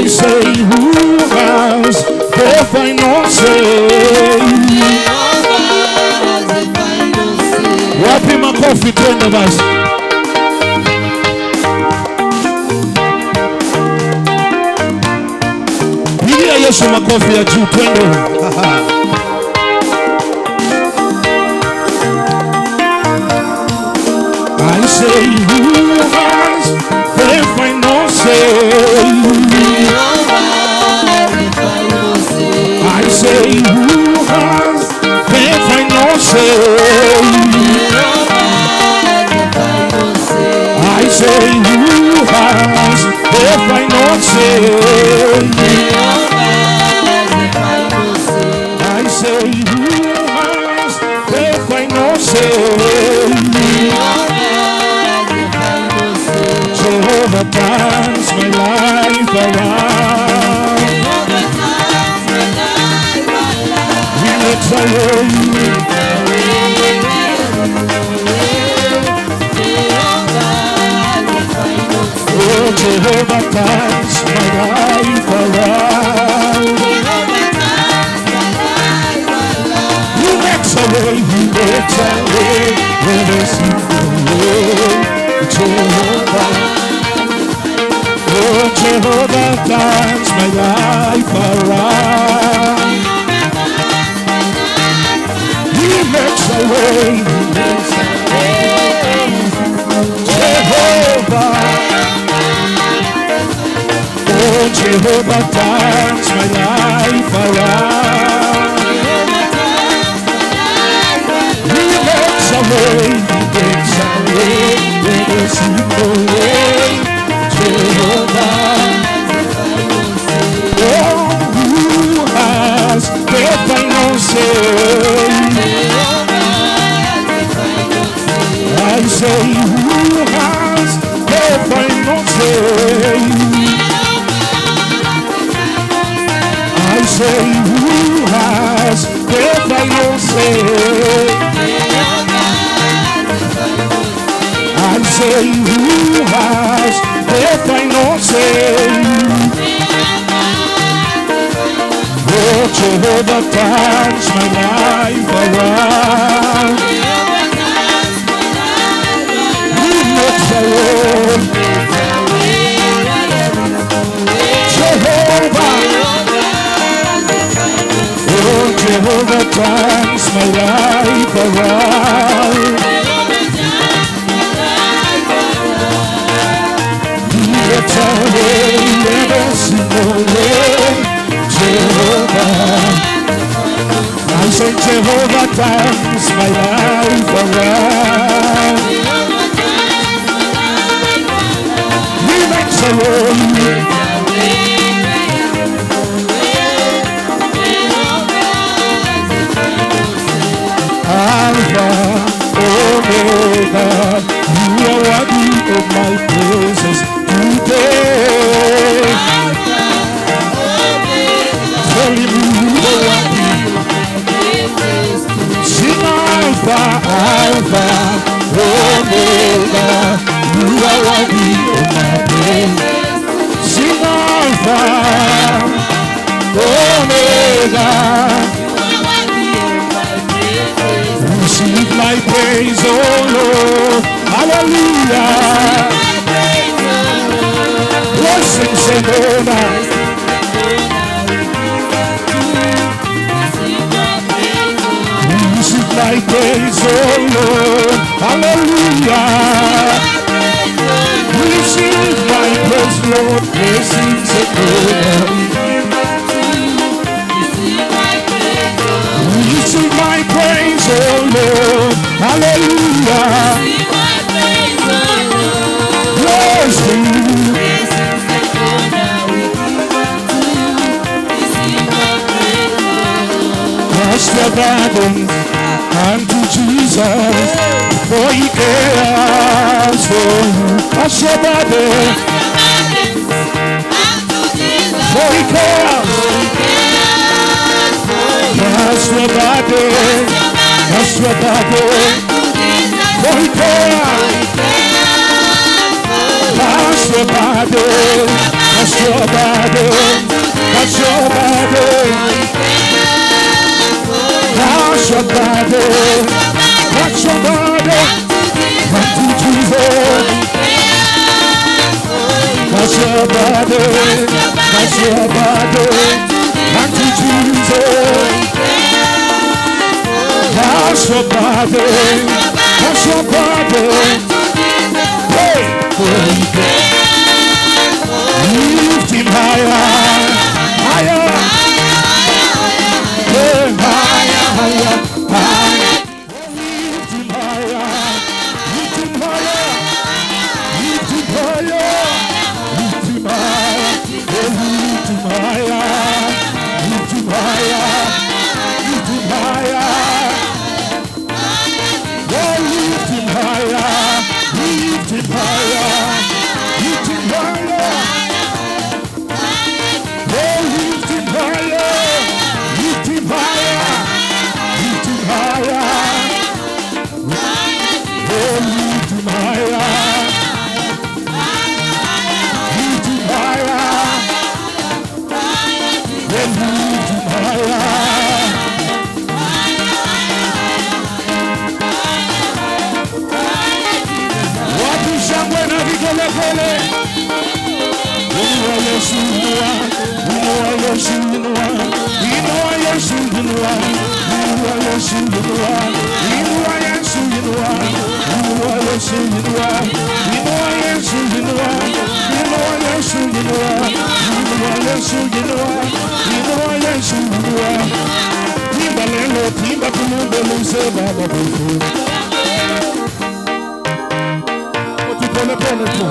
I say, who has the final say? Jehovah has the final say. Wapi makofi? Twende basi. Pigia Yesu makofi ya juu, twende. I say, who has the final say? Jehovah has the final say. I say, who has the final say? Jehovah has the final say. I say, who has the final say? Jehovah has the final say. I say, who has the final say? Jehovah has the final say. Jehovah turns my life around. Jehovah turns my life around. He makes a way. Oh, Jehovah turns my life around. He makes a way, he makes a way where there seems no way. Jehovah, oh, Jehovah turns my life around. He makes a way, he makes a way. Jehovah, oh, Jehovah turns my life around. He makes a way, he makes a way, where there seems no way. Jehovah, oh, who has the final say? I say, who has the final say? I say, who has the final say? I say, who has the final say? Oh, Jehovah turns my life around. He makes a way. Jehovah, oh, Jehovah turns my life around. He makes a way where there's no way. Jehovah, I say Jehovah turns my life around. He makes a way. Alpha, Omega, you are worthy of my praises today. Tell him you are worthy. Sing Alpha, Alpha, Omega, you are worthy of my praise. Sing Alpha, Omega, receive my praise, oh Lord. Hallelujah. Blessings and honor. Receive my praise, oh Lord. Hallelujah. Receive my praise, Lord. Blessings and honor. Receive my praise, oh Lord. Hallelujah. Blessings. Cast your burdens unto Jesus, for he cares for you. Cast your burdens, for he cares. Cast your burdens, cast your burdens, for he cares. Cast your burdens, Touch your body, touch your body, touch your body, touch your body. Come to Jesus. Touch your body, touch your body. Come to Jesus. Touch your body, touch your body. Hey, lift him higher, higher, hey, higher, higher, higher. Lift him higher, lift him higher, lift him higher, lift him higher, oh, lift him higher, lift him higher, lift him higher. Oh, lift him higher, lift him higher, lift him higher. Oh, lift him higher, lift him higher, lift him higher. Oh, lift him higher, lift him higher. Oh, lift him higher. Wapi shangwe na vigelegele? Inua Yesu, inua, inua Yesu, inua, inua Yesu, inua, inua Yesu, inua, inua Yesu, inua, inua Yesu, inua, inua Yesu, inua, inua Yesu, inua, inua Yesu, inua, inua Yesu, inua. Timba lelo, timba tulumbe luse baba bufu. Pole pole tu.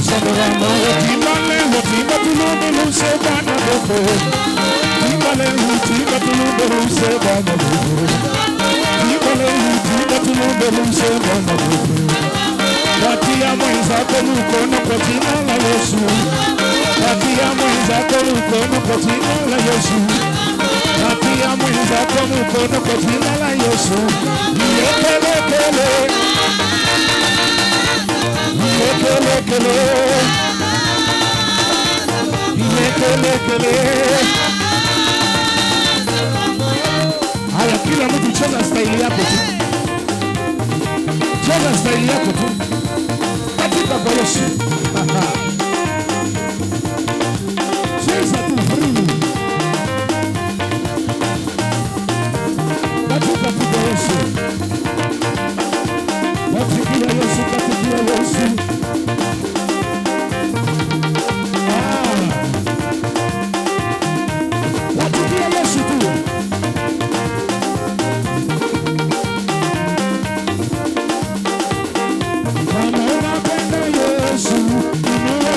Timba lelo, timba tulumbe luse bana bufu. Timba lelo, timba tulumbe luse bana bufu. Timba lelo, timba tulumbe luse bana bufu. Patia mwenzako mkono kwa jina la Yesu. Patia mwenzako mkono kwa jina la Yesu. Patia mwenzako mkono kwa jina la Yesu. Yekelekele. Yekelekele. Yekelekele. Haya, kila mtu cheza staili yako tu. Cheza staili yako tu. Katika kwa Yesu. Cheza tu free. Katika tu kwa Yesu. Katikia Yesu, katikia Yesu. Ah. Katikia Yesu tu. Kama unapenda Yesu, inua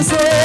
Yeah.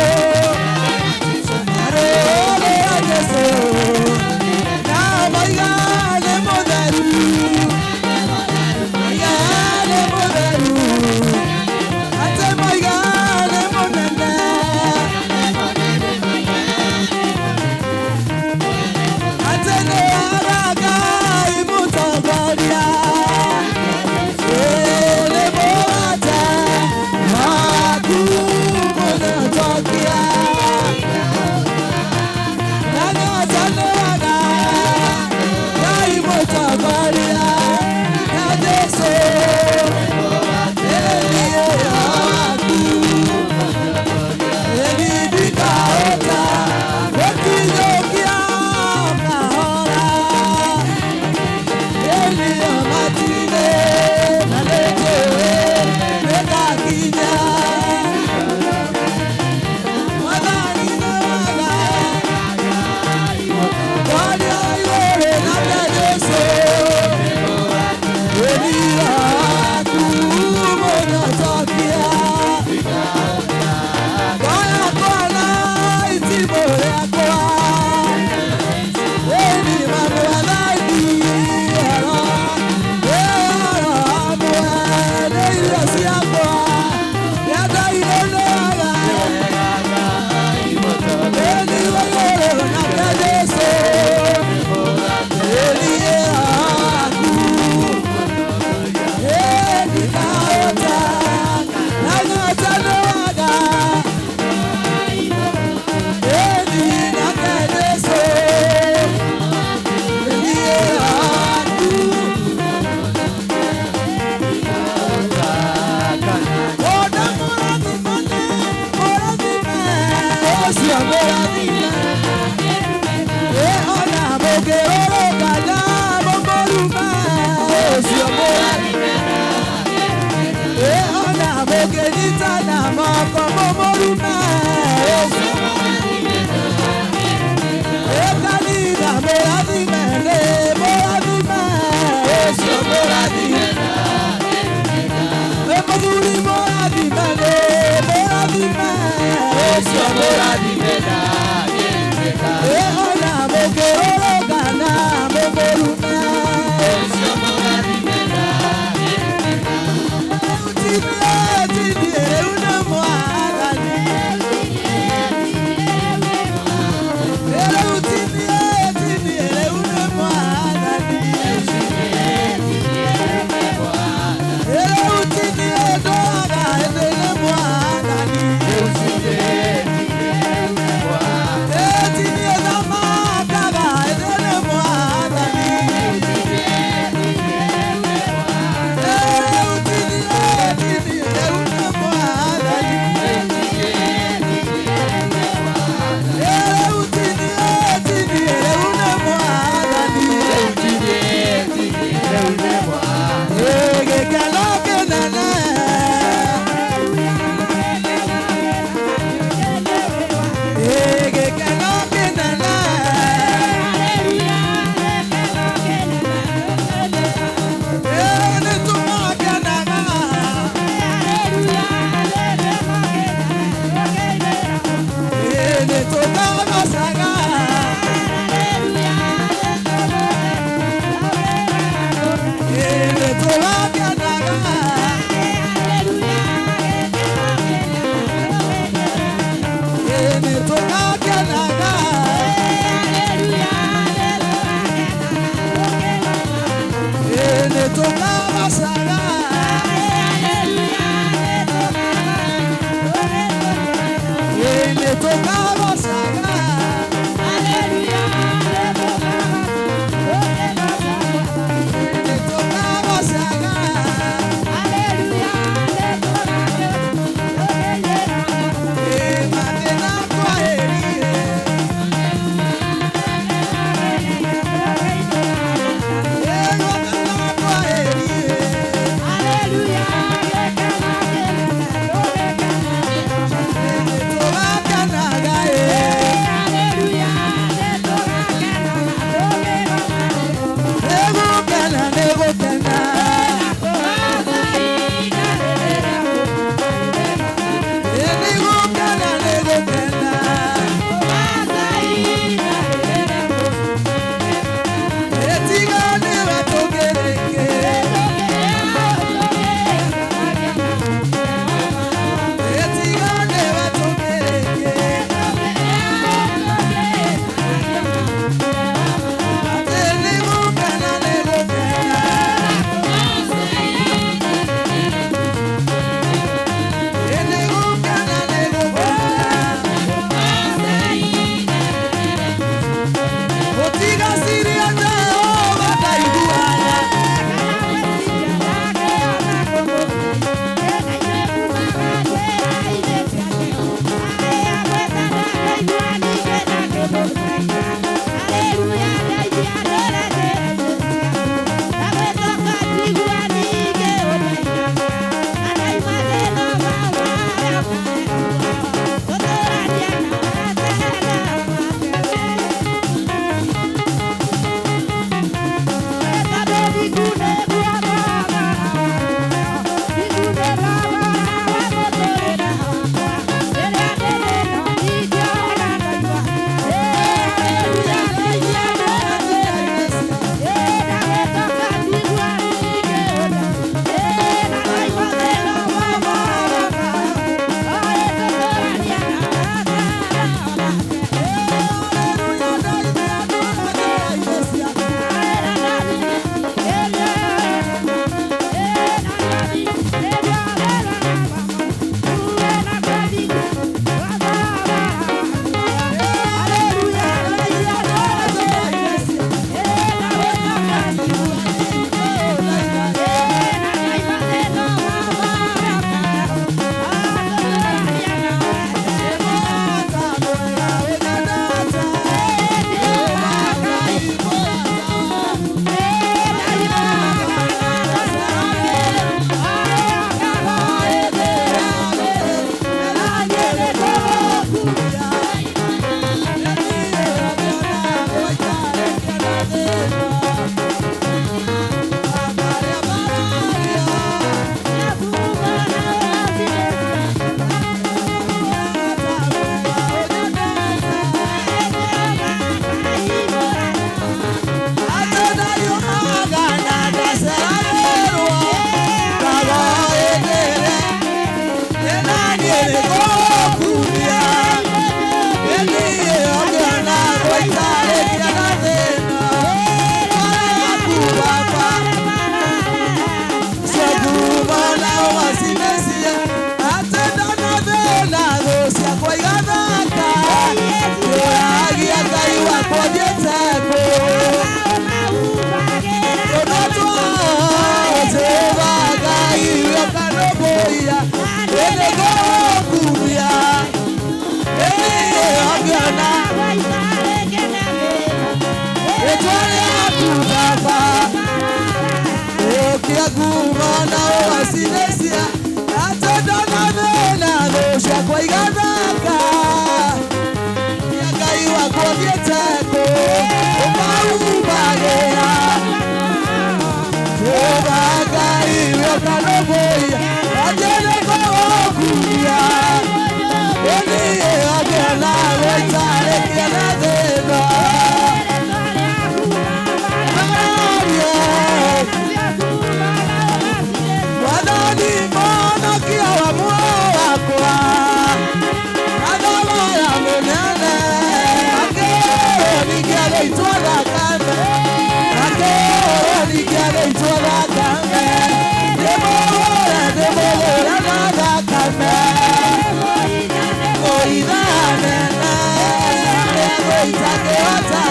itangĩhota.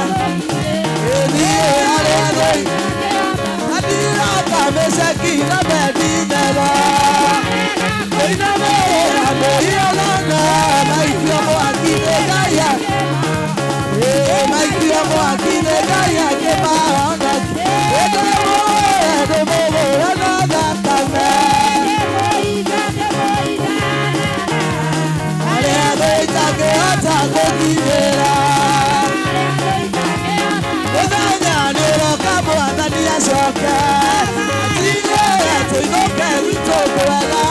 Ĩniĩ arĩa thũ adiraka Meshaki na Abednego inamera moiolana maikio mwaki-inĩ Ngai maikio mwaki-inĩ Ngai akĩmahonokia. Ndĩmũgũre na thakame arĩa thũ itangĩhota gũkinyĩra. Mũthenya nĩũroka Mwathani acoke atigĩre tũinũke gwitũ kwega.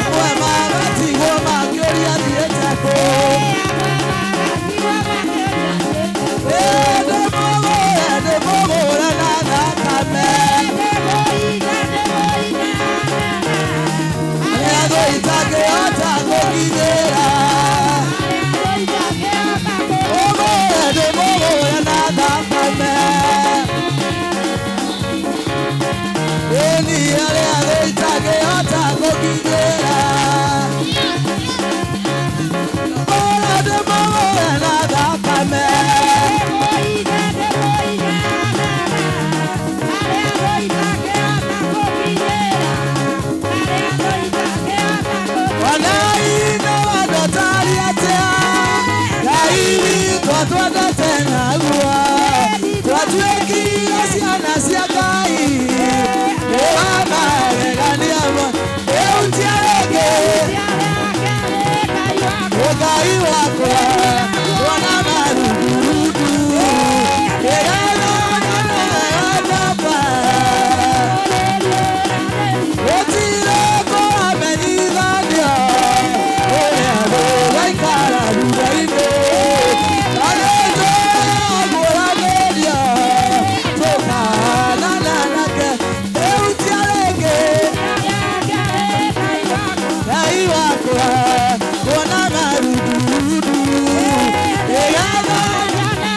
Amwe magatigwo makĩũria thiĩte kũ. Ndĩmũgũre ndĩmũgũre na thakame arĩa thũ itangĩhota gũkinyĩra. Ũgũre ndĩmũgũre na thakame ĩni arĩa thũ itangĩhota gũkinyĩra. Ũgũre ndĩmũgũre na thakame ona ino wandotari atĩa Ngai witũ atwendete naguo twatuĩkire ciana cia Ngai nĩ wa magegania rĩu tiarĩngĩ Ngai wakwa kuona marudurudu ĩgathonana baba gũtirĩ kũramenyithanio ũrĩa gũgaikara thutha-inĩ agĩtũguũranĩrio tũkahanana nake rĩu tiarĩngĩ Ngai wakwa kuona marudurudu ĩgathonana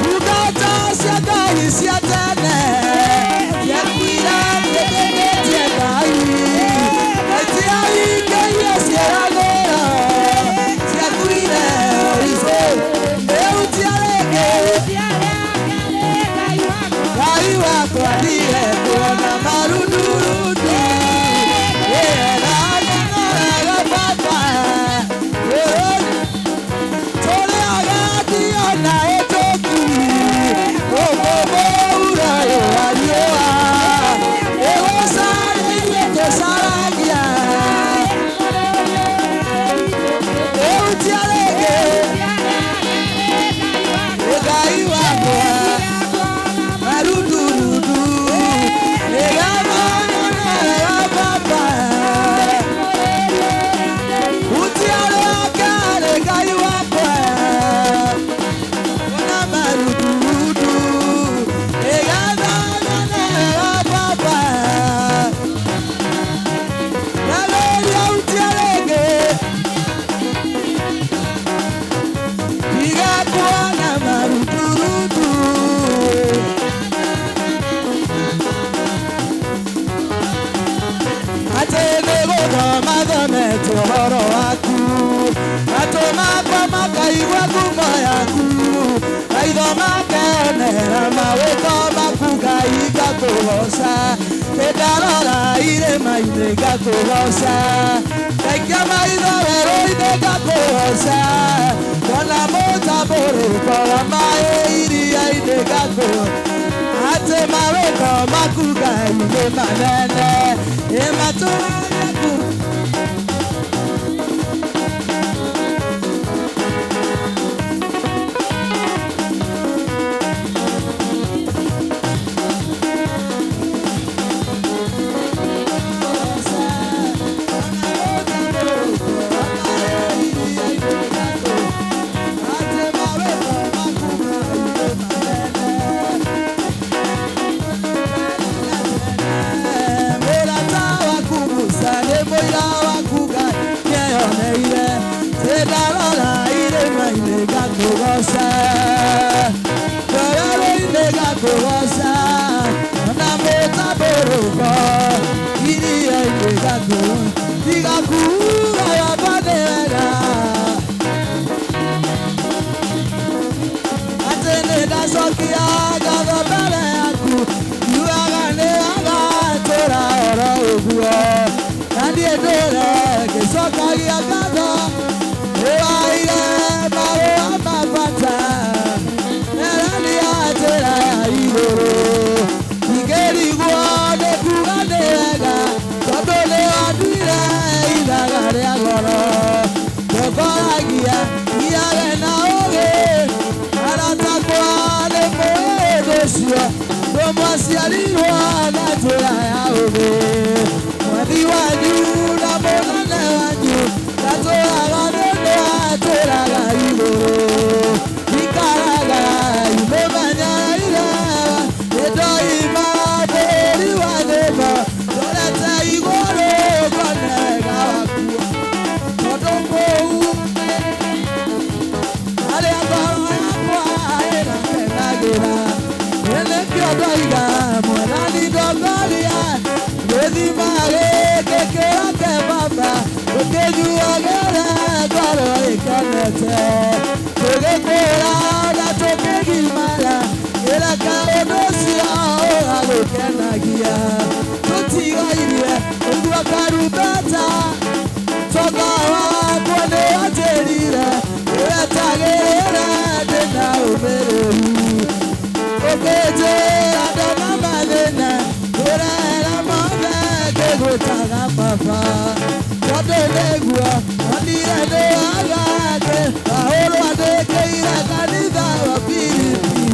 ndungata cia Ngai cia tene ciakuire ciĩtĩkĩtie Ngai itiahingirie ciĩranĩro ciakuire icũ rĩu tiarĩngĩ Ngai wakwa ndirĩ kuona marudurudu ĩgathonana baba Ngai wakwa ona marudurudu ĩgathonana baba nageria utiarĩngĩ tiga kuona marudurudu atĩ nĩgũthoma thomete ũhoro waku matũ makwa makaigua ngumo yaku maitho makenera mawĩko maku Ngai ngakũgoca nĩndarora irĩma-inĩ ngakũgoca ndaikia maitho werũ-inĩ ngakũgoca ndona mũtambũrũko wa maĩ iria-inĩ ngakũgoca atĩ mawĩko maku Ngai nĩ manene ĩ matũ maku. Mũrata waku Musa nĩ mũira waku Ngai nĩeyoneire ndarora irĩma-inĩ ngakũgoca werũ-inĩ ngakũgoca ona mũtambũrũko iria-inĩ ngakũgoca tiga kuuga Baba nĩ wega. Ndũre ngĩcokagia ngatho nĩwaire marũa ma bata erania njĩra ya igũrũ ingĩrigwo nĩ kuga nĩ wega tondũ nĩwonire ithaga rĩa goro ndongoragia iage na ũgĩ aratakwa nĩ mũĩ ũcio ndũmwaciarirwo na njĩra ya ũgĩ mwathi wanyu na mũnene wanyu ndatũraga nĩũndũ atũraga igũrũ ikaraga imũmenyereire nĩndoima bũrũri wa thĩna ndorete igũrũ ngone wega wakuo tondũ kũu arĩa ngoro yakwa ĩrakenagĩra nĩkĩo ndoiga mwathani ndongoria gĩthima gĩkĩ kĩrake baba tũkĩnyuagĩre ngoro ĩkenete tũgĩkũra na tũkĩgimara ĩreka ũndũ ũcio ũgagũkenagia tũtigairie ũguo karumbeta tonga wakwa nĩwanjĩrire wetagĩrĩre ndĩna ũmĩrĩru ũkĩnjĩra ndona mathĩna ngũrehera mothe ngĩgwĩtaga baba tondũ nĩguo onire nĩ wagake ahũrwo andĩkĩire kanitha wa Filipi.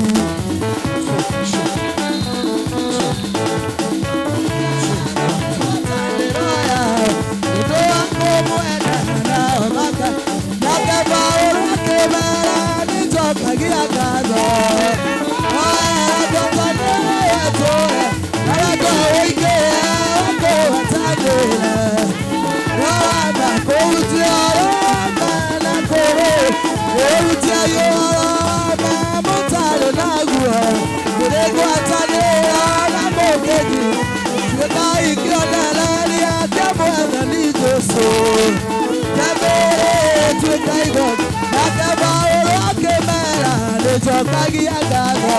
Nĩnjokagia ngatho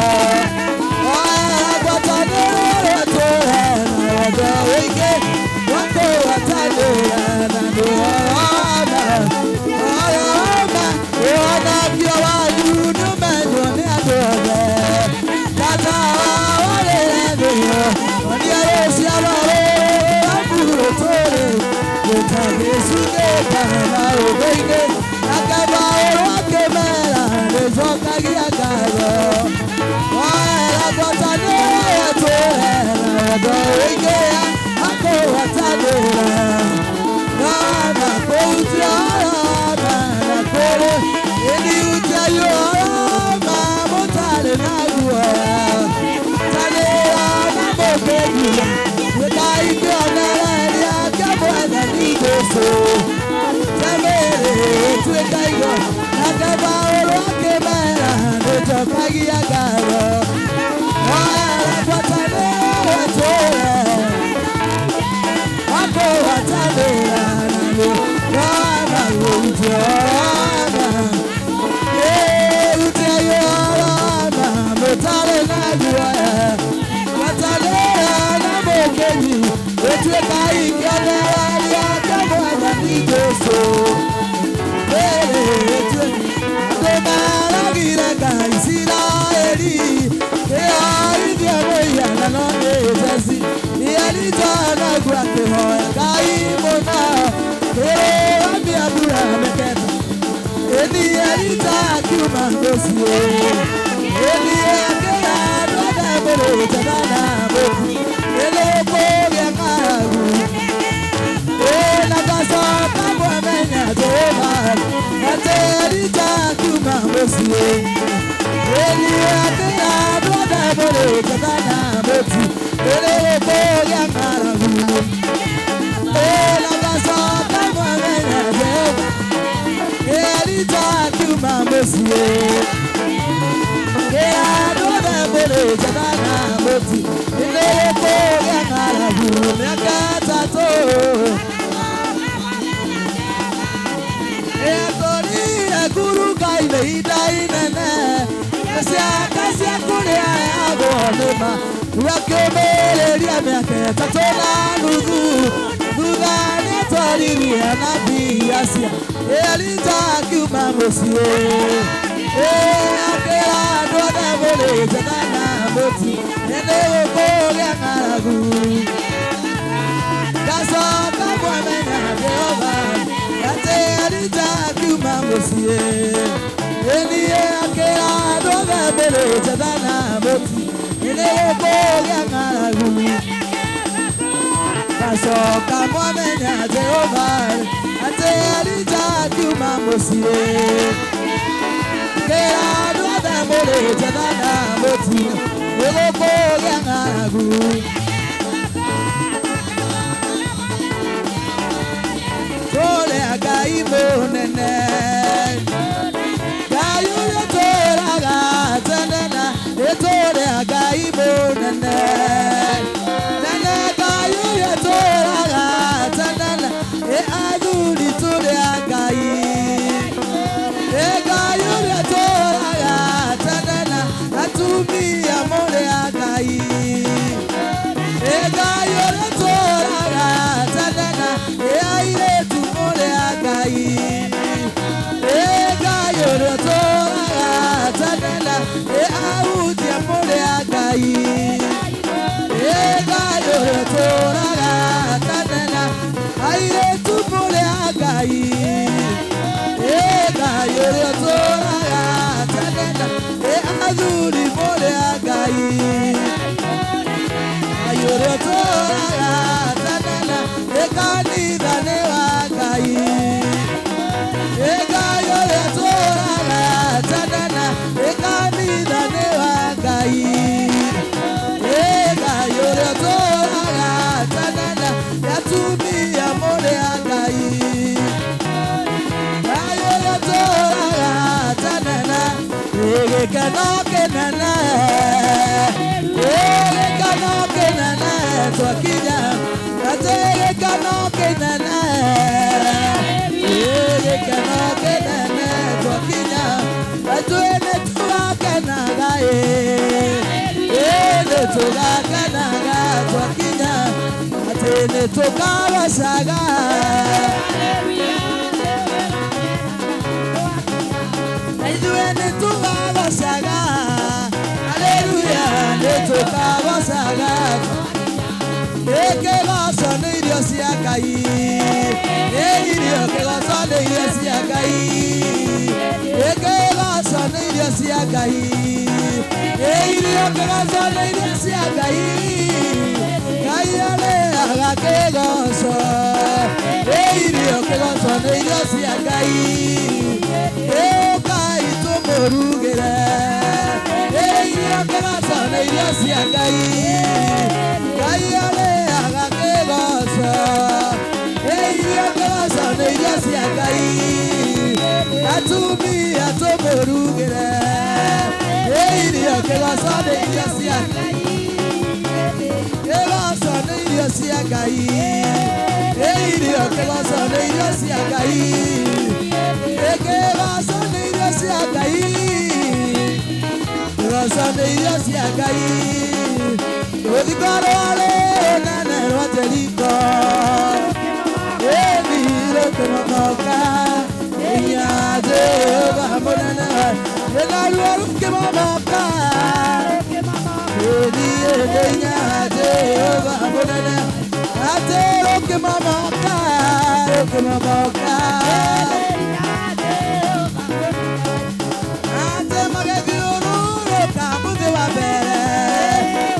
ngwatanĩro tũhe na wendo ũingĩ wa kũgwatanĩra na nĩwona oroma ũhonokio wanyu nĩũmenywo nĩ andũ othe tata warĩre thĩo onia rũciaro rũrũ rũtũrĩ gĩtagĩcugĩ kana ũndũ-inĩ nake Paũlũ akĩmera nĩnjokagia ngatho oera ngwatanĩro tũhe na wendo ũingĩ akũgwatanĩra na kũhutia oroma na kũrĩ ĩni hutiai oroma mũtarĩ na guoya tanĩra na mũkĩnyua tuĩkai kĩonereria kĩa Mwathani Jesũ temĩrĩ tuĩka igo nake Paũlũ akĩmera nĩnjokagia ngatho oera ngwatanĩro tũhe akũgwatanĩra na nĩ hutia oroma hutiai oroma mũtarĩ na guoya gwatanĩra na mũkĩnyi gũtuĩkai kĩonereria kĩa Mwathani Jesũ andũ maragire Ngai Isiraeli kĩoithia mũhianano nĩ Jesi Elija naguo akĩhoya Ngai mũno kĩrũgamia mbura mĩketa ĩni Elija akiuma mũciĩ ĩni akĩra andũ othe mũrũnjaga na mũtu ĩnĩkũgĩa ng'aragu ĩna ngacoka mwamenya Jehova atĩ Elija akiuma mũciĩ ĩni akĩra andũ othe mũrũnjaga na mũtu ĩnĩkũgĩa ng'aragu ĩna ngacoka mwamenya Jehova Elija akiuma mũciĩ andũ othe mũrũnjaga na mũtu ĩnĩkũgĩa ng'aragu mĩaka ĩtatũ Ekorire nguruka-inĩ ihinda inene ciake cia kũrĩa yagwo nĩma akĩũmĩrĩria mĩaka ĩtatũ na nuthu thutha nĩetire Twaririe anabii acio Elija akiuma mũciĩ akĩra andũ othe mũrĩ njetha na mũti nĩ gũkũgĩa ng'aragu ngacoka mwamenya Jehova atĩ Elija akiuma mũciĩ niĩ akĩra andũ othe mũrĩ njetha na mũti nĩ gũkũgĩa ng'aragu ngacoka mwamenya Jehova atĩ Elija akiuma mũciĩ akĩra andũ othe mũrĩ njetha na mũti nĩ gũkũgĩa ng'aragu. Tũrĩa Ngai mũnene Ngai ũrĩa tũraga tene na nĩ tũrĩa Ngai mũnene nene Ngai ũrĩa tũraga tene na nĩ athuri tũrĩa Ngai nĩ Ngai ũrĩa tũraga tene na atumia mũrĩa Ngai nĩ Ngai ũrĩa tũraga tene na nĩ airĩtu mũrĩa Ngai nĩ Ngai ũrĩa tũraga tene na nĩ ahunjia mũrĩa Ngai nĩ Ngai ũrĩa tũraga tene na airĩtu mũrĩa Ngai nĩ Ngai ũrĩa tũraga tene na nĩ athuri mũrĩa Ngai Ngai ũrĩa tũraga tene na nĩ kanitha nĩ wa Ngai nĩ Ngai ũrĩa tũraga tene na nĩ kanitha nĩ wa Ngai nĩ Ngai ũrĩa tũraga tene na nĩ atumia mũrĩa Ngai Ngai ũrĩa tũraga tene na nĩ gĩkeno kĩnene nĩ gĩkeno kĩnene twakinya atĩ gĩkeno kĩnene nĩ gĩkeno kĩnene twakinya ithuĩ nĩ tũgakenaga ĩ nĩ tũgakenaga twakinya atĩ nĩ tũkagocaga. Ithuĩ nĩ tũgagocaga haleluya nĩ tũkagocaga kĩgoco nĩ irio cia Ngai nĩ irio kĩgoco nĩ irio cia Ngai kĩgoco nĩ irio cia Ngai nĩ irio kĩgoco nĩ irio cia Ngai Ngai arĩaga kĩgoco nĩ irio kĩgoco nĩ irio cia Ngai ũkai tũmũrugĩre nĩ irio kĩgoco nĩ irio cia Ngai Ngai arĩaga kĩgoco nĩ irio kĩgoco nĩ irio cia Ngai atumia tũmũrugĩre nĩ irio kĩgoco nĩ irio cia Ngai kĩgoco nĩ irio cia Ngai nĩ irio kĩgoco nĩ irio cia Ngai kĩgoco nĩ irio cia Ngai kĩgoco nĩ irio cia Ngai rũthingo rwarĩ rũnene rwa Jeriko ĩni rũkĩmomoka hinya Jehova mũnene naruo rũkĩmomoka ĩni hinya Jehova mũnene atĩ rũkĩmomoka rũkĩmomoka atĩ magĩthiũrũrũka mũthĩ wa mbere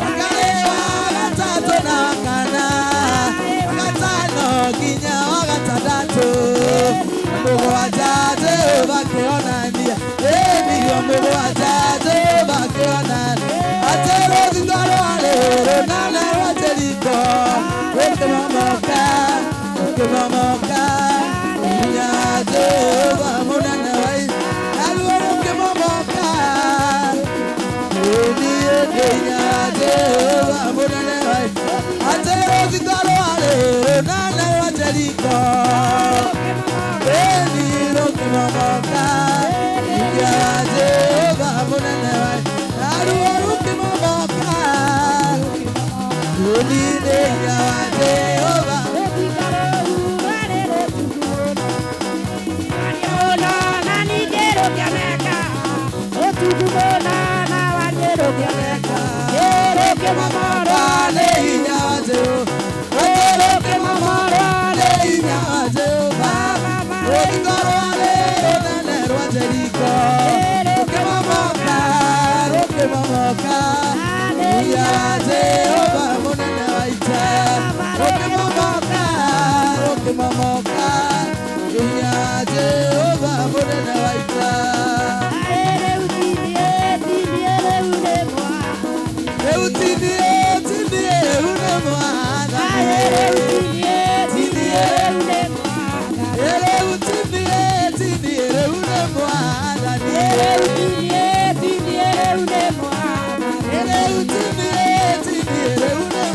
wakerĩ wa gatatũ na wa kana wa gatano nginya wa gatandatũ mũgwanja Jehova akĩonania ĩnio mũgwanja Jehova akĩonania atĩ rũthingo rwarĩ rũnene rwa Jeriko rũkĩmomoka rũkĩmomoka hinya Jehova mũnene wa naruo rũkĩmomoka ĩni hinya Jehova mũnene wa atĩ rũthingo rwarĩ rũnene rwa Jeriko ĩni rũkĩmomoka hinya Jehova mũnene wa naruo rũkĩmomoka ĩni hinya Jehova. wa Jehova Rũthingo rwarĩ rũnene rwa Jeriko rũkĩmomoka rũkĩmomoka Hinya wa Jehova mũnene wa ita rũkĩmomoka rũkĩmomoka Hinya wa Jehova mũnene wa ita. Rĩu tiniĩ tiniĩ rĩu nĩ mwathani. Rĩu tiniĩ tiniĩ rĩu nĩ mwathani. Rĩu tiniĩ tiniĩ rĩu nĩ mwathani. Rĩu tiniĩ tiniĩ rĩu nĩ mwathani. Rĩu tiniĩ tiniĩ rĩu nĩ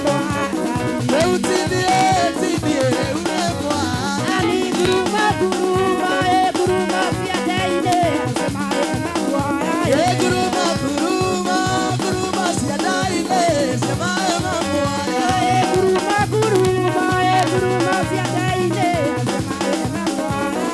mwathani. Rĩu tiniĩ tiniĩ rĩu nĩ mwathani. Ĩ nguruma nguruma nguruma cia ndainĩ cia maĩ ma muoyo. Ĩ nguruma. Nguruma nguruma nguruma cia ndainĩ cia maĩ ma muoyo. Nguruma nguruma nguruma cia ndainĩ cia maĩ ma muoyo.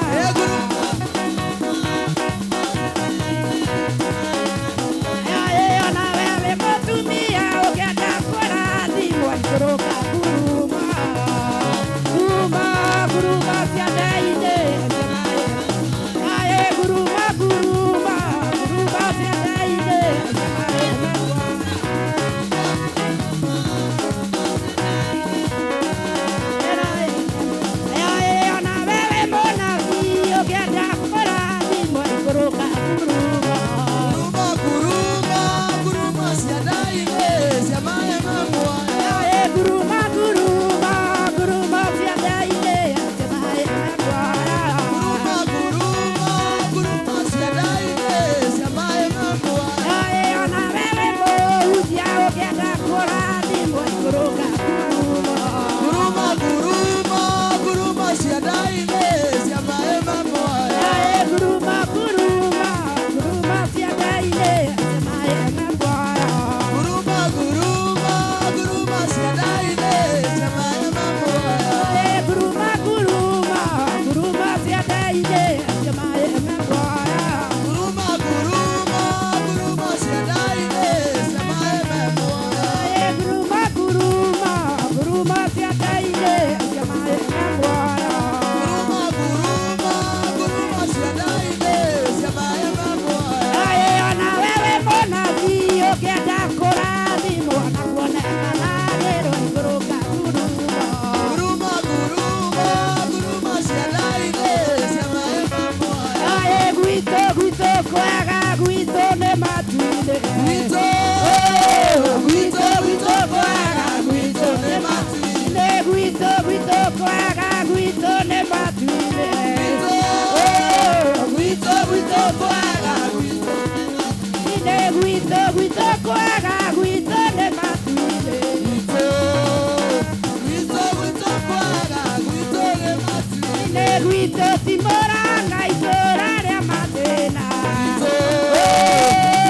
Nguruma nguruma nguruma cia ndainĩ cia maĩ ma muoyo. Nguruma nguruma nguruma cia ndainĩ cia maĩ ma muoyo. Nguruma nguruma nguruma cia ndainĩ cia maĩ ma muoyo. Nguruma nguruma nguruma cia ndainĩ cia maĩ ma muoyo. Nguruma nguruma nguruma cia ndainĩ cia maĩ ma muoyo. Gwitũ gwitũ kwega gwitũ nĩ matu-inĩ. Gwitũ gwitũ gwitũ kwega gwitũ nĩ matu-inĩ. Nĩ gwitũ gwitũ kwega gwitũ nĩ matu-inĩ. Gwitũ gwitũ gwitũ kwega gwitũ. Nĩ gwitũ gwitũ kwega gwitũ nĩ matu-inĩ. Gwitũ gwitũ gwitũ kwega gwitũ nĩ matu-inĩ. Nĩ gwitũ ti Mũrang'a itũũra rĩa mathĩna.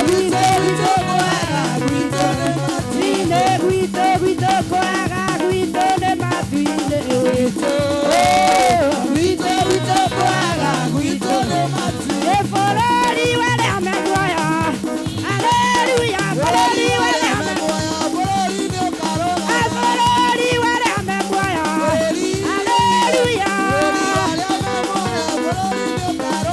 Gwitũ gwitũ kwega gwitũ nĩ matu-inĩ. Nĩ gwitũ gwitũ kwega gwitũ nĩ matu-inĩ. Gwitũ gwitũ gwitũ kwega gwitũ nĩ matu-inĩ. Nĩ bũrũri wa arĩa me muoyo. Haleluya, bũrũri wa arĩa me Muoyo bũrũri nĩ ũkarũgama. Bũrũri wa arĩa me muoyo. Bũrũri Haleluya. bũrũri wa arĩa me muoyo bũrũri nĩ ũkarũgama.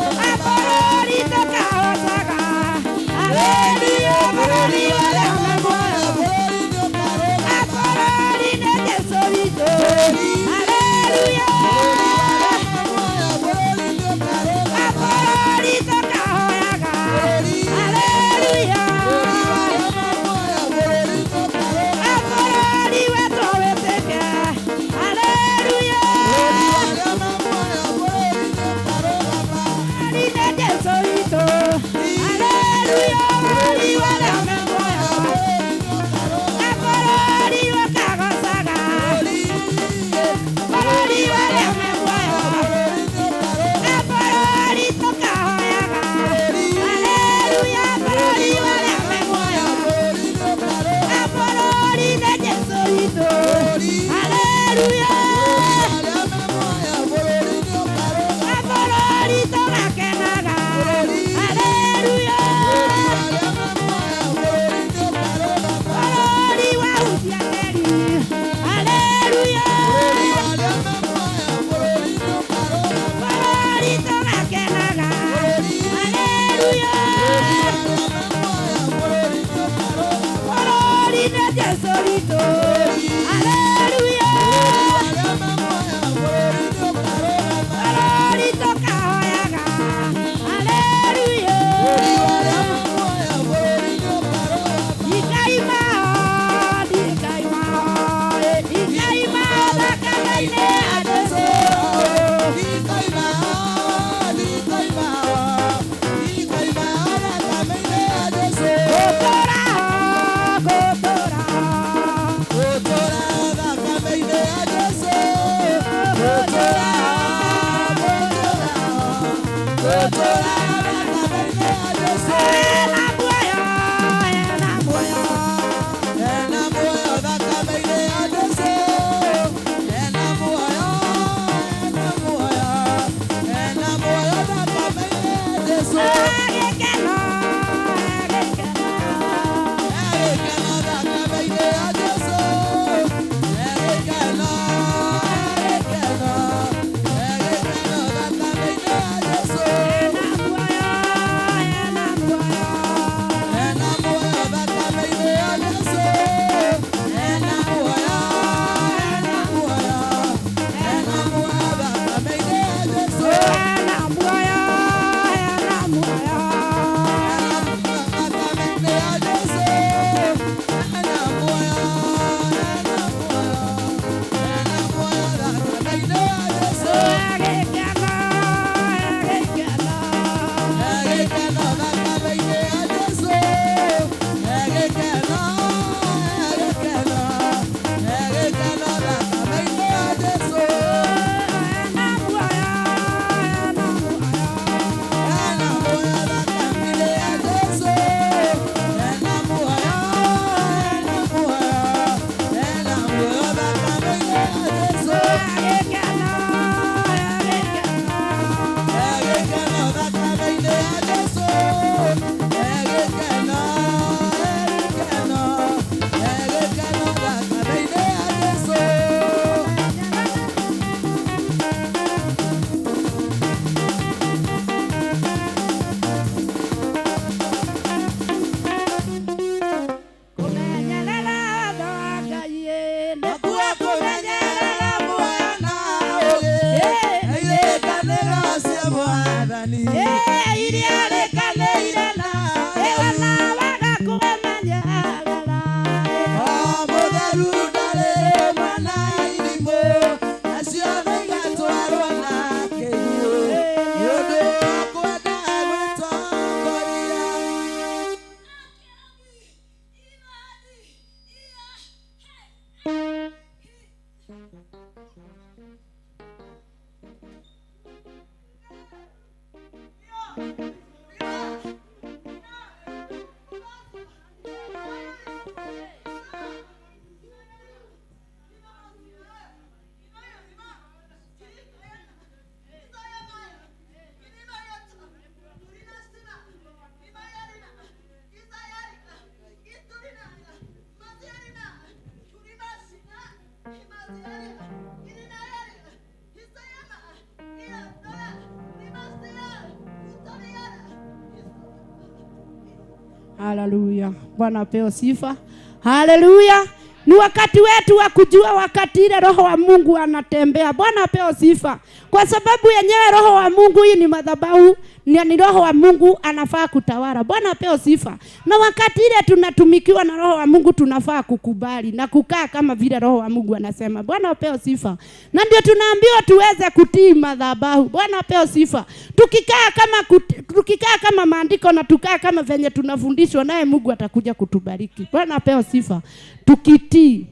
Haleluya. Bwana apewe sifa. Haleluya. Ni wakati wetu wa kujua wakati ile Roho wa Mungu anatembea. Bwana apewe sifa. Kwa sababu yenyewe Roho wa Mungu hii ni madhabahu, ni Roho wa Mungu anafaa kutawala. Bwana apewe sifa. Na wakati ile tunatumikiwa na Roho wa Mungu tunafaa kukubali na kukaa kama vile Roho wa Mungu anasema. Bwana apewe sifa. Na ndio tunaambiwa tuweze kutii madhabahu. Bwana apewe sifa. Tukikaa kama maandiko na tukaa kama venye tunafundishwa, naye Mungu atakuja kutubariki. Bwana apewe sifa. Tukitii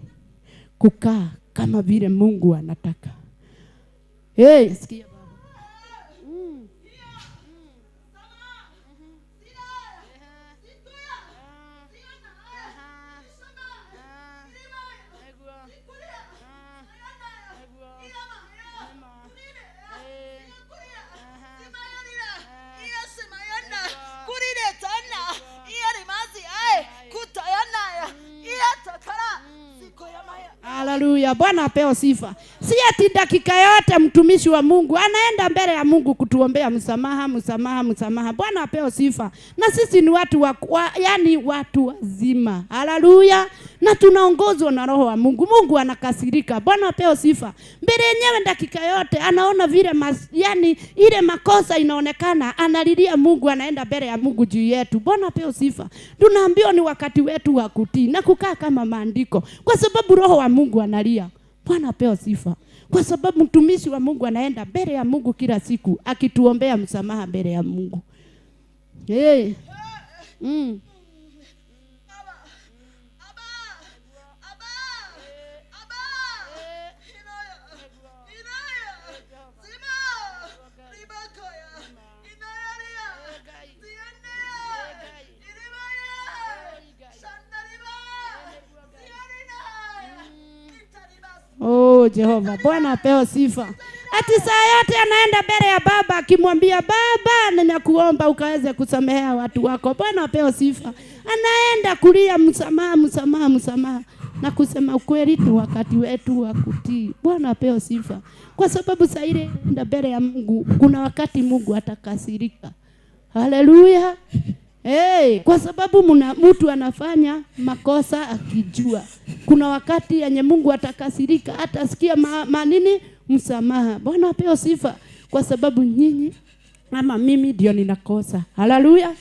kukaa kama vile Mungu anataka. Hey, sikia. Haleluya. Bwana apewe sifa. Si ati dakika yote mtumishi wa Mungu anaenda mbele ya Mungu kutuombea msamaha, msamaha, msamaha. Bwana apewe sifa. Na sisi ni watu yani watu wazima. Haleluya. Na tunaongozwa na Roho wa Mungu. Mungu anakasirika. Bwana apewe sifa. Mbele yenyewe dakika yote anaona vile yani ile makosa inaonekana, analilia Mungu, anaenda mbele ya Mungu juu yetu. Bwana apewe sifa. Tunaambiwa ni wakati wetu wa kutii na kukaa kama maandiko, kwa sababu Roho wa Mungu analia. Bwana apewe sifa. Kwa sababu mtumishi wa Mungu anaenda mbele ya Mungu kila siku akituombea msamaha mbele ya Mungu. Hey. Oh Jehova, Bwana apewe sifa. Ati saa yote anaenda mbele ya Baba akimwambia Baba, ninakuomba ukaweze kusamehea watu wako. Bwana apewe sifa. Anaenda kulia msamaha, msamaha, msamaha. Na kusema ukweli ni wakati wetu wa kutii. Bwana apewe sifa. Kwa sababu saa ile enda mbele ya Mungu, kuna wakati Mungu atakasirika. Haleluya. Hey, kwa sababu mtu anafanya makosa akijua. Kuna wakati yenye Mungu atakasirika, atasikia manini msamaha. Bwana apewe sifa. Kwa sababu nyinyi ama mimi ndio ninakosa. Haleluya.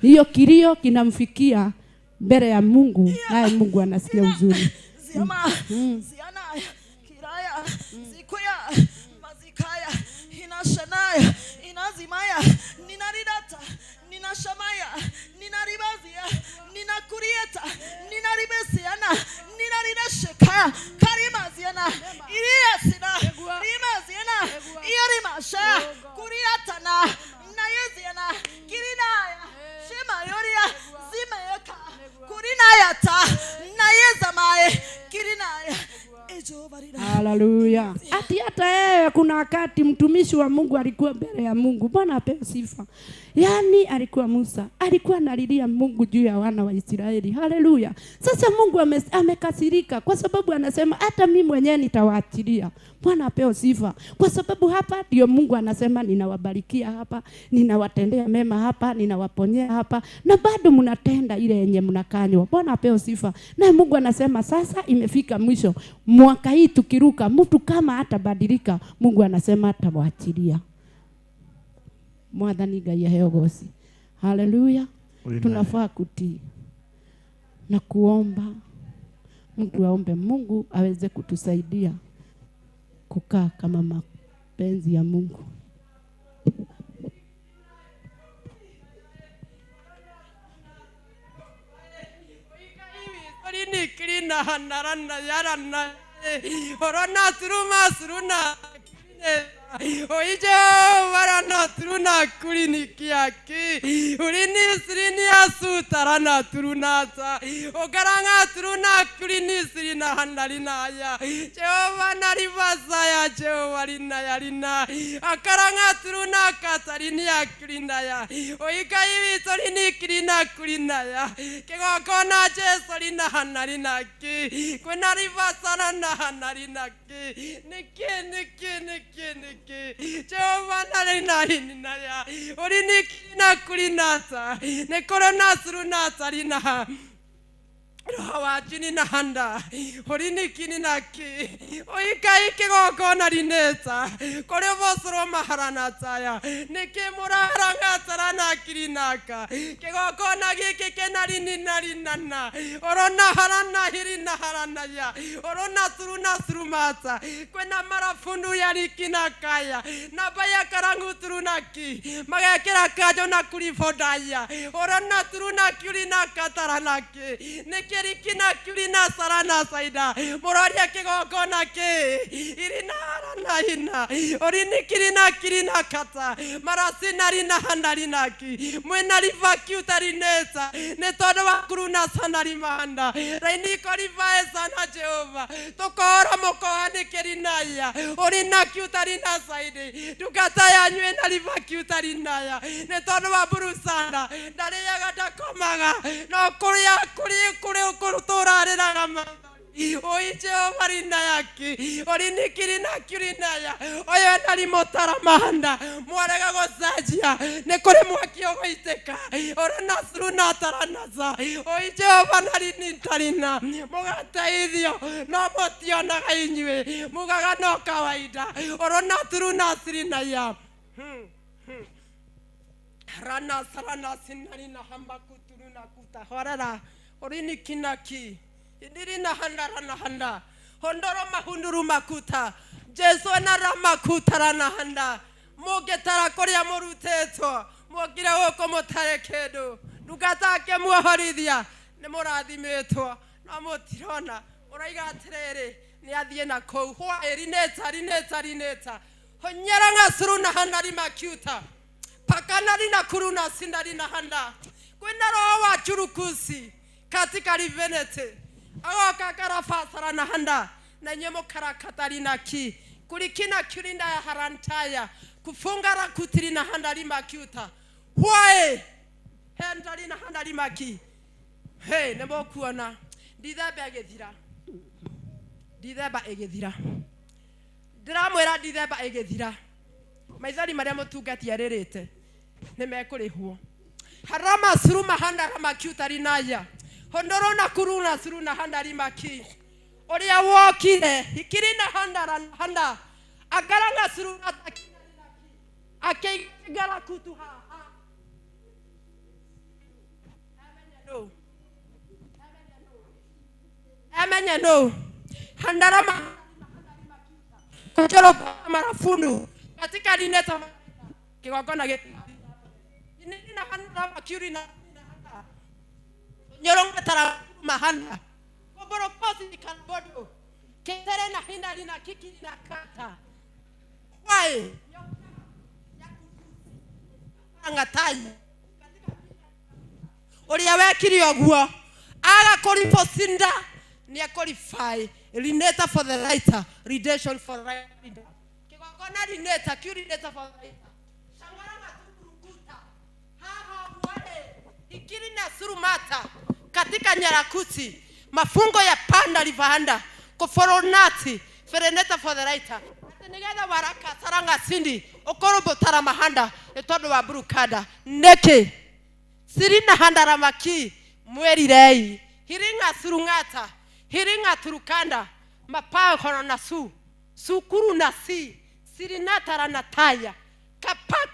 Hiyo kilio kinamfikia mbele ya Mungu, naye Mungu anasikia huzuni. Ninashamaya, ninaribazia, ninakurieta, ninaribesiana, ninarinasheka, karimaziana, iriasina, rimaziana, irimasha, kuriatana, nayeziana, kirinaya, shimayoria, zimayeka, kurinayata, nayezamae, kirinaya. Haleluya. Ati hata yeye kuna wakati mtumishi wa Mungu alikuwa mbele ya Mungu. Bwana apewe sifa. Yaani alikuwa Musa, alikuwa analilia Mungu juu ya wana wa Israeli. Haleluya. Sasa Mungu amekasirika kwa sababu anasema hata mimi mwenyewe nitawaachilia. Bwana apewe sifa. Kwa sababu hapa ndio Mungu anasema ninawabarikia hapa, ninawatendea mema hapa, ninawaponyea hapa, na bado mnatenda ile yenye mnakanywa. Bwana apewe sifa. Na Mungu anasema sasa imefika mwisho. Mwaka hii tukiruka, mtu kama hatabadilika, Mungu anasema atawaachilia. Mwathani Ngai aheo goci. Haleluya. Tunafaa kutii na kuomba. Mtu aombe Mungu aweze kutusaidia kukaa kama mapenzi ya Mungu.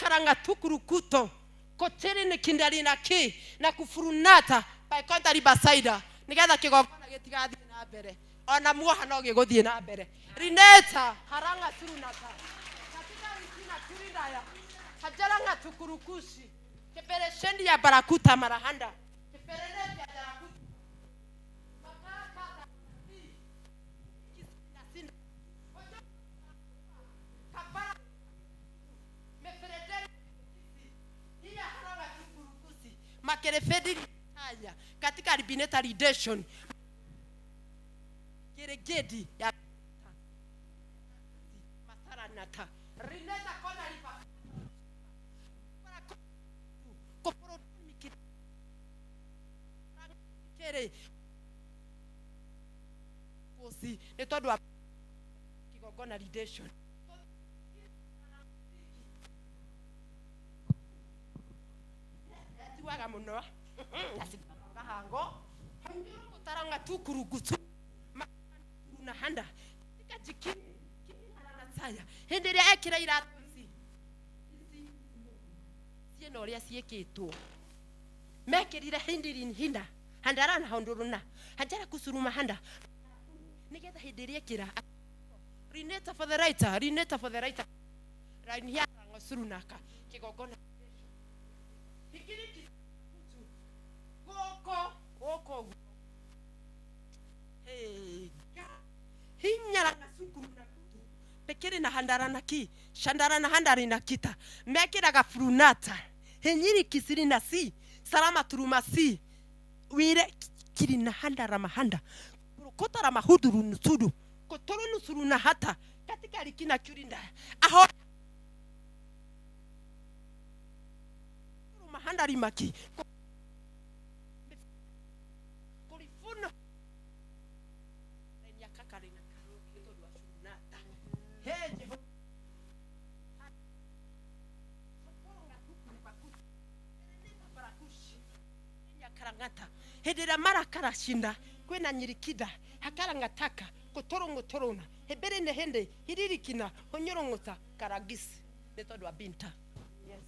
Akaranga tukurukuto. Kotere ne kindali na ki na kufurunata by kontari basaida. Nigetha kigongona gitigathie na mbere. Ona muoha no giguthie na mbere. Rineta haranga surunata. Katika wikina kirindaya. Hajaranga tukurukushi. Kepereshendi ya barakuta marahanda. Keperene ya barakuta. Makaka kisinda. Kapara meferederi iya haranga tukurukusi. Makerefedi haya katika ribineta redemption. Geregedi ya masaranata. Rineta kona riba. Kosi nĩ tondũ wa kigongona redemption. Tiwaga mũno kahango gutaranga tukurugutu na handa katika jiki na tsaya hĩndĩ ĩrĩa ekĩra iratũ ici ciĩna ũrĩa ciĩkĩtwo mekĩrire hindiri hinda handarana honduruna hajara kusuruma handa nigetha hĩndĩ ĩrĩa ekĩra rineta for the writer rineta for the writer raini ngosurunaka kigongona hikiri goko goko hey hinyara sukuru na kutu pekere na handara na ki shandara na handari na kita mekiraga frunata henyiri kisiri na si salama turuma si wire kiri na handara mahanda kotara mahuduru nusudu kotoro nusuru na hata katika likina kurinda aho mahanda rimaki korifuno ya kakarina karoki wa heje karangata hedera mara karashinda kwena nyirikida hakarangataka kotorongo torona hebere ne hende hiririkina honyorongota karagisi method wa binta. Yes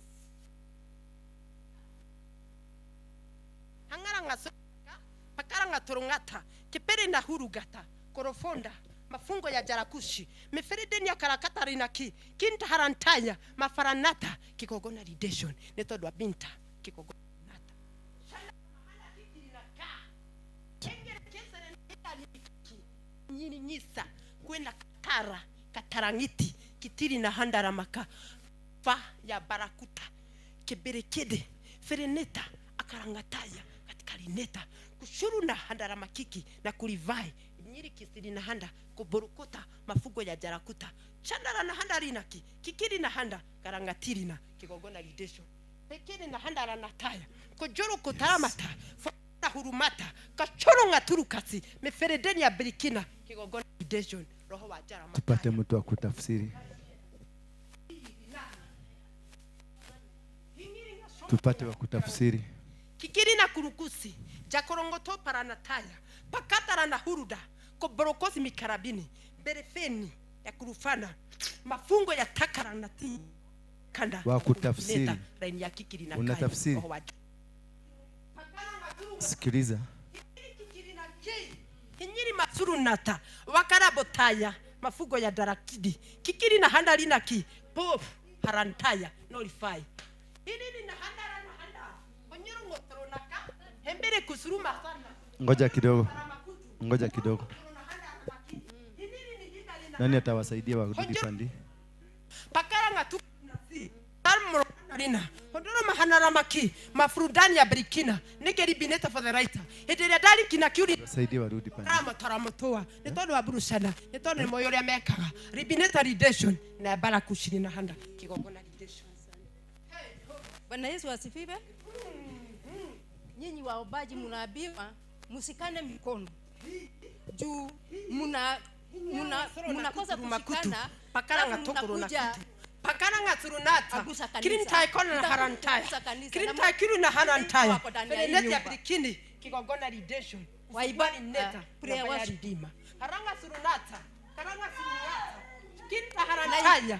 hangaranga soka pakaranga torongata kepere na hurugata korofonda mafungo ya jarakushi meferedeni ya karakata rinaki kinta harantaya mafaranata kikogona redemption method wa binta kikogona nyini nyisa kwenda katara katarangiti kitiri na handara maka fa ya barakuta keberekede fereneta akarangataya katika rineta kushuru na handara makiki na kulivai nyiri kisiri na handa kuborokota mafugo ya jarakuta chandara na handa rinaki kikiri na handa karangatiri na kigogona redemption pekere na handara na taya kojoro kotaramata hurumata kachoronga turukati meferedeni ya brikina kigogona redemption roho wa jara. Tupate mtu wa kutafsiri. Tupate wa kutafsiri. Kikiri na kurukusi jakorongoto paranataya pakatara na huruda koborokosi mikarabini berefeni ya kurufana mafungo ya takara na ti kanda wa kutafsiri. Ya kikiri na unatafsiri. Sikiliza. Hinyiri masurunata wakarabotaya mafugo ya darakidi kikiri na handari na ki pop harantaya nolify hilili na handara na handa onyuru ngotronaka hembere kusuruma sana. Ngoja kidogo. Ngoja kidogo. Nani atawasaidia warudi pandi? Pakaranga tu Rina hondoro mahanara maki mafrudani ya brikina nigeri bineta for the writer hederia dali kina kyuri wasaidie warudi pande kama taramotoa ni tondu wa burushana ni tondu moyo ria mekaga ribineta redemption na bara kushiri na handa kigongona redemption. Bwana Yesu asifiwe. Nyinyi waombaji mnaambiwa msikane mikono juu mnakosa kushikana pakaranga tokoro na kutu pakaranga turunata kirintai kona na harantaya kirintai kiru na harantaya fereneti ya bikini kigongona redemption waibani neta prayer wa ridima haranga surunata karanga surunata kinta harantaya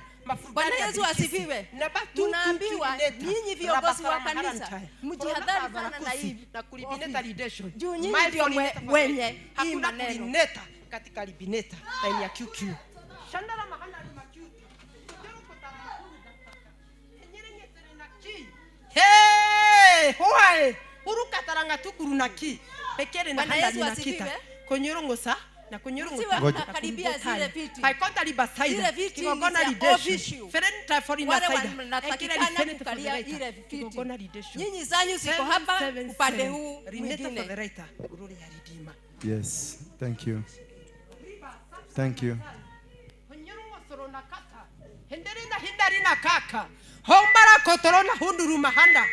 Bwana Yesu asifiwe. Tunaambiwa nyinyi viongozi wa kanisa mjihadhari sana na hivi na kulibineta leadership. Juu nyinyi ndio wenye hii maneno katika libineta time ya QQ. Shandara mahana Hey, hoae uruka taranga tukuru na ki pekere na handa na kita konyorongosa na konyorongosa karibia zile viti paikonta libasaida kigongona leadership ferenta forina saida ekire kukalia ile viti nyinyi zanyu ziko hapa upande huu mwingine. Yes, thank you. Thank you. Henderina hindarina kaka hombara kotorona hunduru mahanda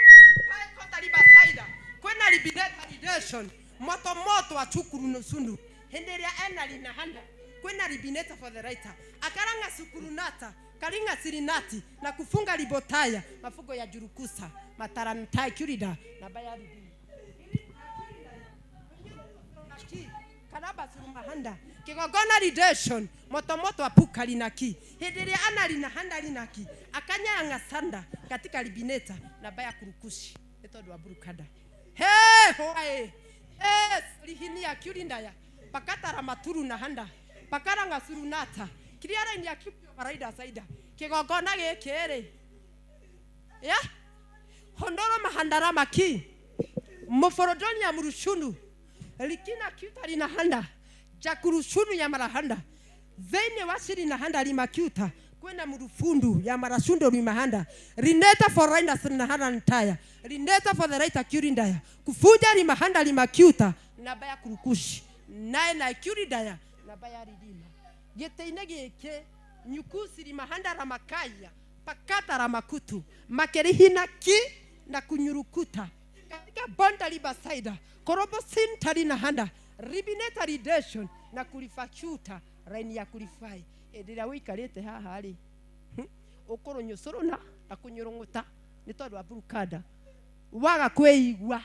paikota libasaida kwena libineta redemption moto moto achukuru nusundu henderia ena linahanda kwena libineta for the writer akaranga sukurunata karinga sirinati na kufunga libotaya mafugo ya jurukusa matarantai kurida na bayari karaba surumahanda kigogona redemption moto moto apuka linaki henderia ana linahanda linaki akanyanga sanda katika libineta na baya kurukushi etodo aburukada he hoae he lihinia kurindaya pakata ramaturu na handa pakaranga surunata kiriara ni akipyo baraida saida kigogona gekere ya hondoro mahandara maki moforodonia murushunu likina kyuta lina handa jakurushunu ya marahanda zene washiri na handa limakyuta kwena murufundu ya marashundo limahanda rineta for rinda na handa ntaya rineta for the right kurindaya kufuja limahanda limakyuta na baya kurukushi nae na kurindaya na baya ridima geteine geke nyukusi limahanda ramakaya pakata ramakutu makerihina ki na kunyurukuta katika bonda libasaida korobo sintari na handa ribineta redemption na kulifachuta raini ya kulifai edira wikarite haha ri ukoro nyusuruna na kunyurunguta ni tondu wa burukada waga kweigua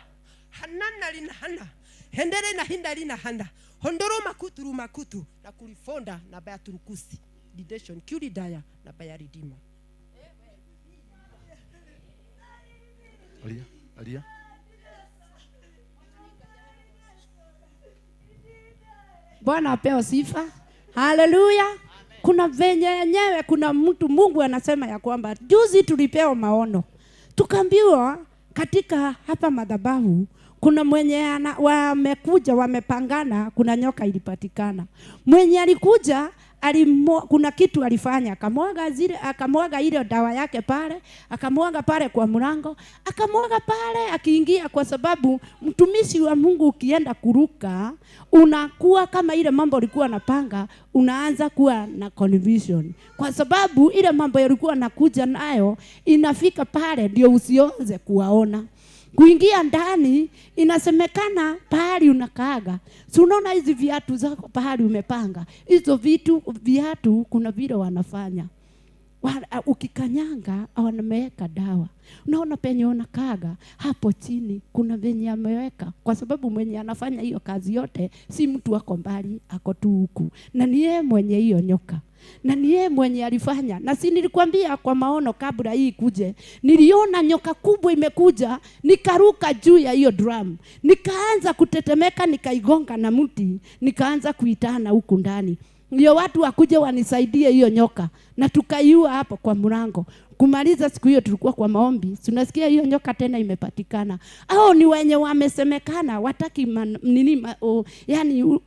hanana lina hana hendere na hinda lina handa hondoro makuturu makutu na kulifonda na baya turukusi redemption kuridaya na baya ridima. Alia alia Bwana apewe sifa. Haleluya. Kuna venye yenyewe kuna mtu Mungu anasema ya kwamba juzi tulipewa maono. Tukaambiwa katika hapa madhabahu kuna mwenye wamekuja wamepangana, kuna nyoka ilipatikana. Mwenye alikuja kuna kitu alifanya, akamwaga zile, akamwaga ile dawa yake pale, akamwaga pale kwa mlango, akamwaga pale akiingia, kwa sababu mtumishi wa Mungu ukienda kuruka unakuwa kama ile mambo ulikuwa unapanga, unaanza kuwa na confusion, kwa sababu ile mambo yalikuwa nakuja nayo inafika pale ndio usionze kuwaona. Kuingia ndani inasemekana pahali unakaaga. Si unaona hizi viatu zako pahali umepanga. Hizo vitu viatu kuna vile wanafanya. Ukikanyanga wanameweka dawa. Unaona penye unakaaga hapo chini kuna venye ameweka, kwa sababu mwenye anafanya hiyo kazi yote si mtu ako mbali, ako tu huku. Na ni yeye mwenye hiyo nyoka. Na ni yeye mwenye alifanya. Na si nilikwambia kwa maono kabla hii kuje, niliona nyoka kubwa imekuja, nikaruka juu ya hiyo drum, nikaanza kutetemeka, nikaigonga na mti, nikaanza kuitana huku ndani. Ndio watu wakuje wanisaidie hiyo nyoka, na tukaiua hapo kwa mlango. Kumaliza siku hiyo tulikuwa kwa maombi, tunasikia hiyo nyoka tena imepatikana. Hao ni wenye wamesemekana wataki nini yani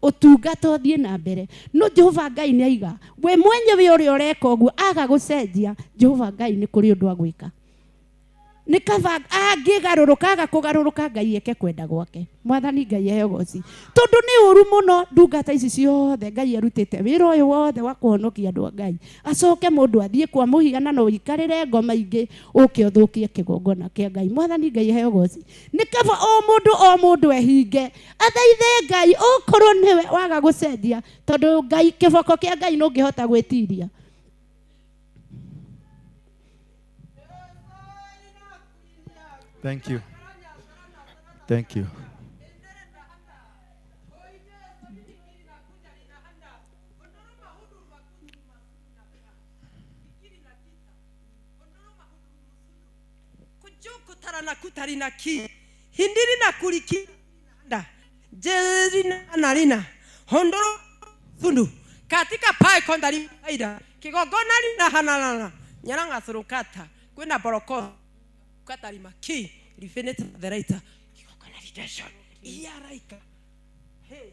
utungata uthie na mbere. No Jehova Ngai ni aiga we mwenyewe uria ureka uguo aga gucenjia, Jehova Ngai ni kuri undu agwika. Ni kaba angĩgarũrũka aga kũgarũrũka Ngai eke kwenda gwake. Mwathani Ngai eheo goci. Tondu ni ũru mũno ndungata ici ciothe Ngai arutĩte wĩra ũyũ wothe wa kũhonokia andũ a Ngai. Acoke mũndũ athiĩ kwa mũhianano ũikarĩre ngoma ingĩ ũke ũthũkie kĩgongona kĩa Ngai. Mwathani Ngai eheo goci. Nĩ kaba o mũndũ ehinge athaithe Ngai okorwo nĩwe waga gũcenjia, tondũ Ngai kĩboko kĩa Ngai nũngĩhota gwĩtiria. Thank you. Thank you. Na kutari na ki hindiri na kuliki nda jerina na rina hondoro thundu katika pai kondari aida kigogona rina hanalana nyaranga surukata kwina boroko katari maki rifeneta the writer kigogona redemption iyaraika hey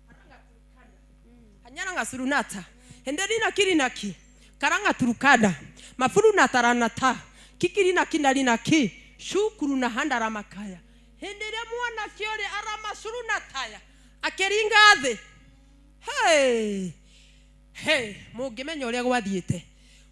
aranga turukana anyaranga surunata henderina kirinaki karanga turukana mafuru na taranata kikirina kindarina ki shukuru na handara makaya henderia mwana kiore arama suruna taya akeringa the hey hey mugimenya uria gwathiete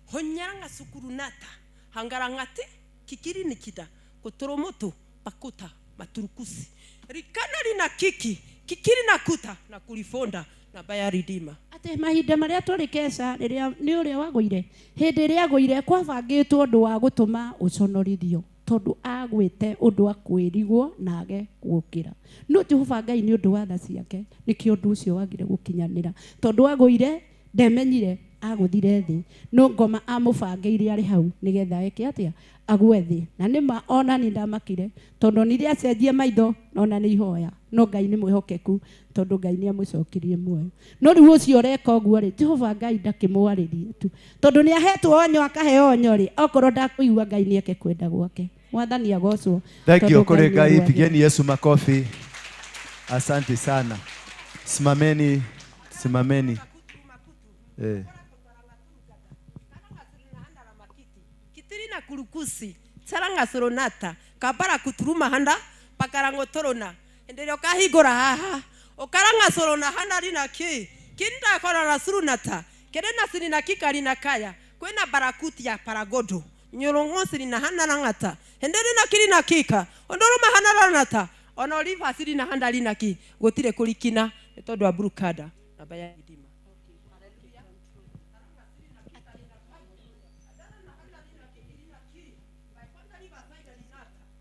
honyaranga sukuru nata hangarangati kikiri nikita kutoromoto pakuta maturukusi rikana rina kiki kikiri na kuta na kulifonda na baya ridima ate mahinda maria turi kesha riria ni uria wagwire hindi ria agwire kwabangitwo undu wa gutuma uconorithio tondu agwite undu wa kwirigwo na age gukira no Jehova Ngai ni undu wa tha ciake nikio undu ucio wagire gukinyanira tondu agwire ndemenyire aguthire thi no ngoma amubangeire ari hau nigetha eke atia agwe thi na nima ona ni ndamakire tondu ni riacenjie maitho ona ni ihoya no Ngai ni mwihokeku tondu Ngai ni amucokirie muoyo no riu ucio ureka uguo ri Jehova Ngai ndakimwaririe tu tondu ni ahetwo onyo akaheo onyo ri okorwo ndakuigua Ngai ni eke kwenda gwake Mwathani agocwo. Thank you kore Ngai, pigeni Yesu makofi. Asante sana. Simameni, simameni. Kitirina kurukusi taranga soronata kabara kuturuma handa pakarango torona endeleo kahigora haha okaranga sorona handa rina ki kinda kora na surunata kerena sirina kikari na kaya kwena barakuti ya paragodo nyorongo sirina handa rangata endeleo kirina kika ondoro mahana ranata ona oliva sirina handa rina ki gotire kulikina tondu wa brukada na baya idima.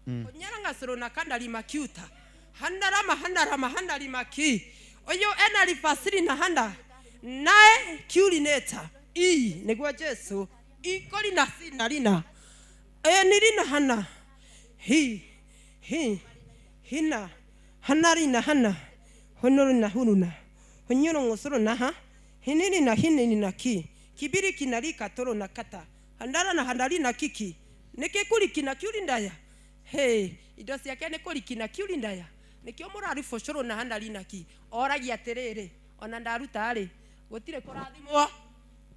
Onyaranga soro na kanda limakiuta handarama handarama handa limaki oyo ena lifasiri na handa nae kiulineta i negwa Jesu ikoli na sina lina e nilina hana hi hi hina hanari na hana honoru na hununa honyoro ngosoro na ha hinini na hinini na ki kibiri kinalika toro na kata handara na handari na kiki neke kuliki na kiulindaya. Hey, indo ciake nĩ kũrikina kiurindaya nĩkĩo mũraribũ cũrũ na handa rinaki oragia atĩrĩrĩ ona ndaruta rĩ gũtirĩ kũrathimwo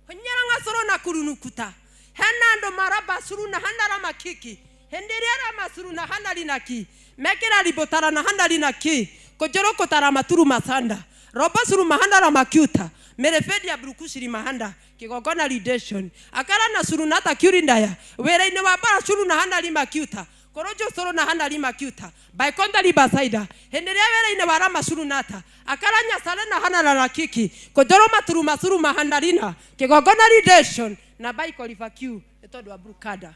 honyaranga cũrũ na kurunukuta hena andũ maraba curu na handa ramakiki hĩndĩ ĩrĩa ramacuru na handa rinaki mekĩra ribũtara na handa rinaki kũnjũrũkũtara maturu masanda roba curu mahanda ramakiuta merefedia brukushiri mahanda kigogona redemption akara na curu na ta kiurindaya wĩra-inĩ wa bara curu na handa rimakiuta korojo soro na handa limakiuta by konda libasaida henderea wera ine wara masuru nata akaranya sale na hana la kiki kojoro maturu masuru mahandarina kigogona redemption na by qualifier etodo wa brukada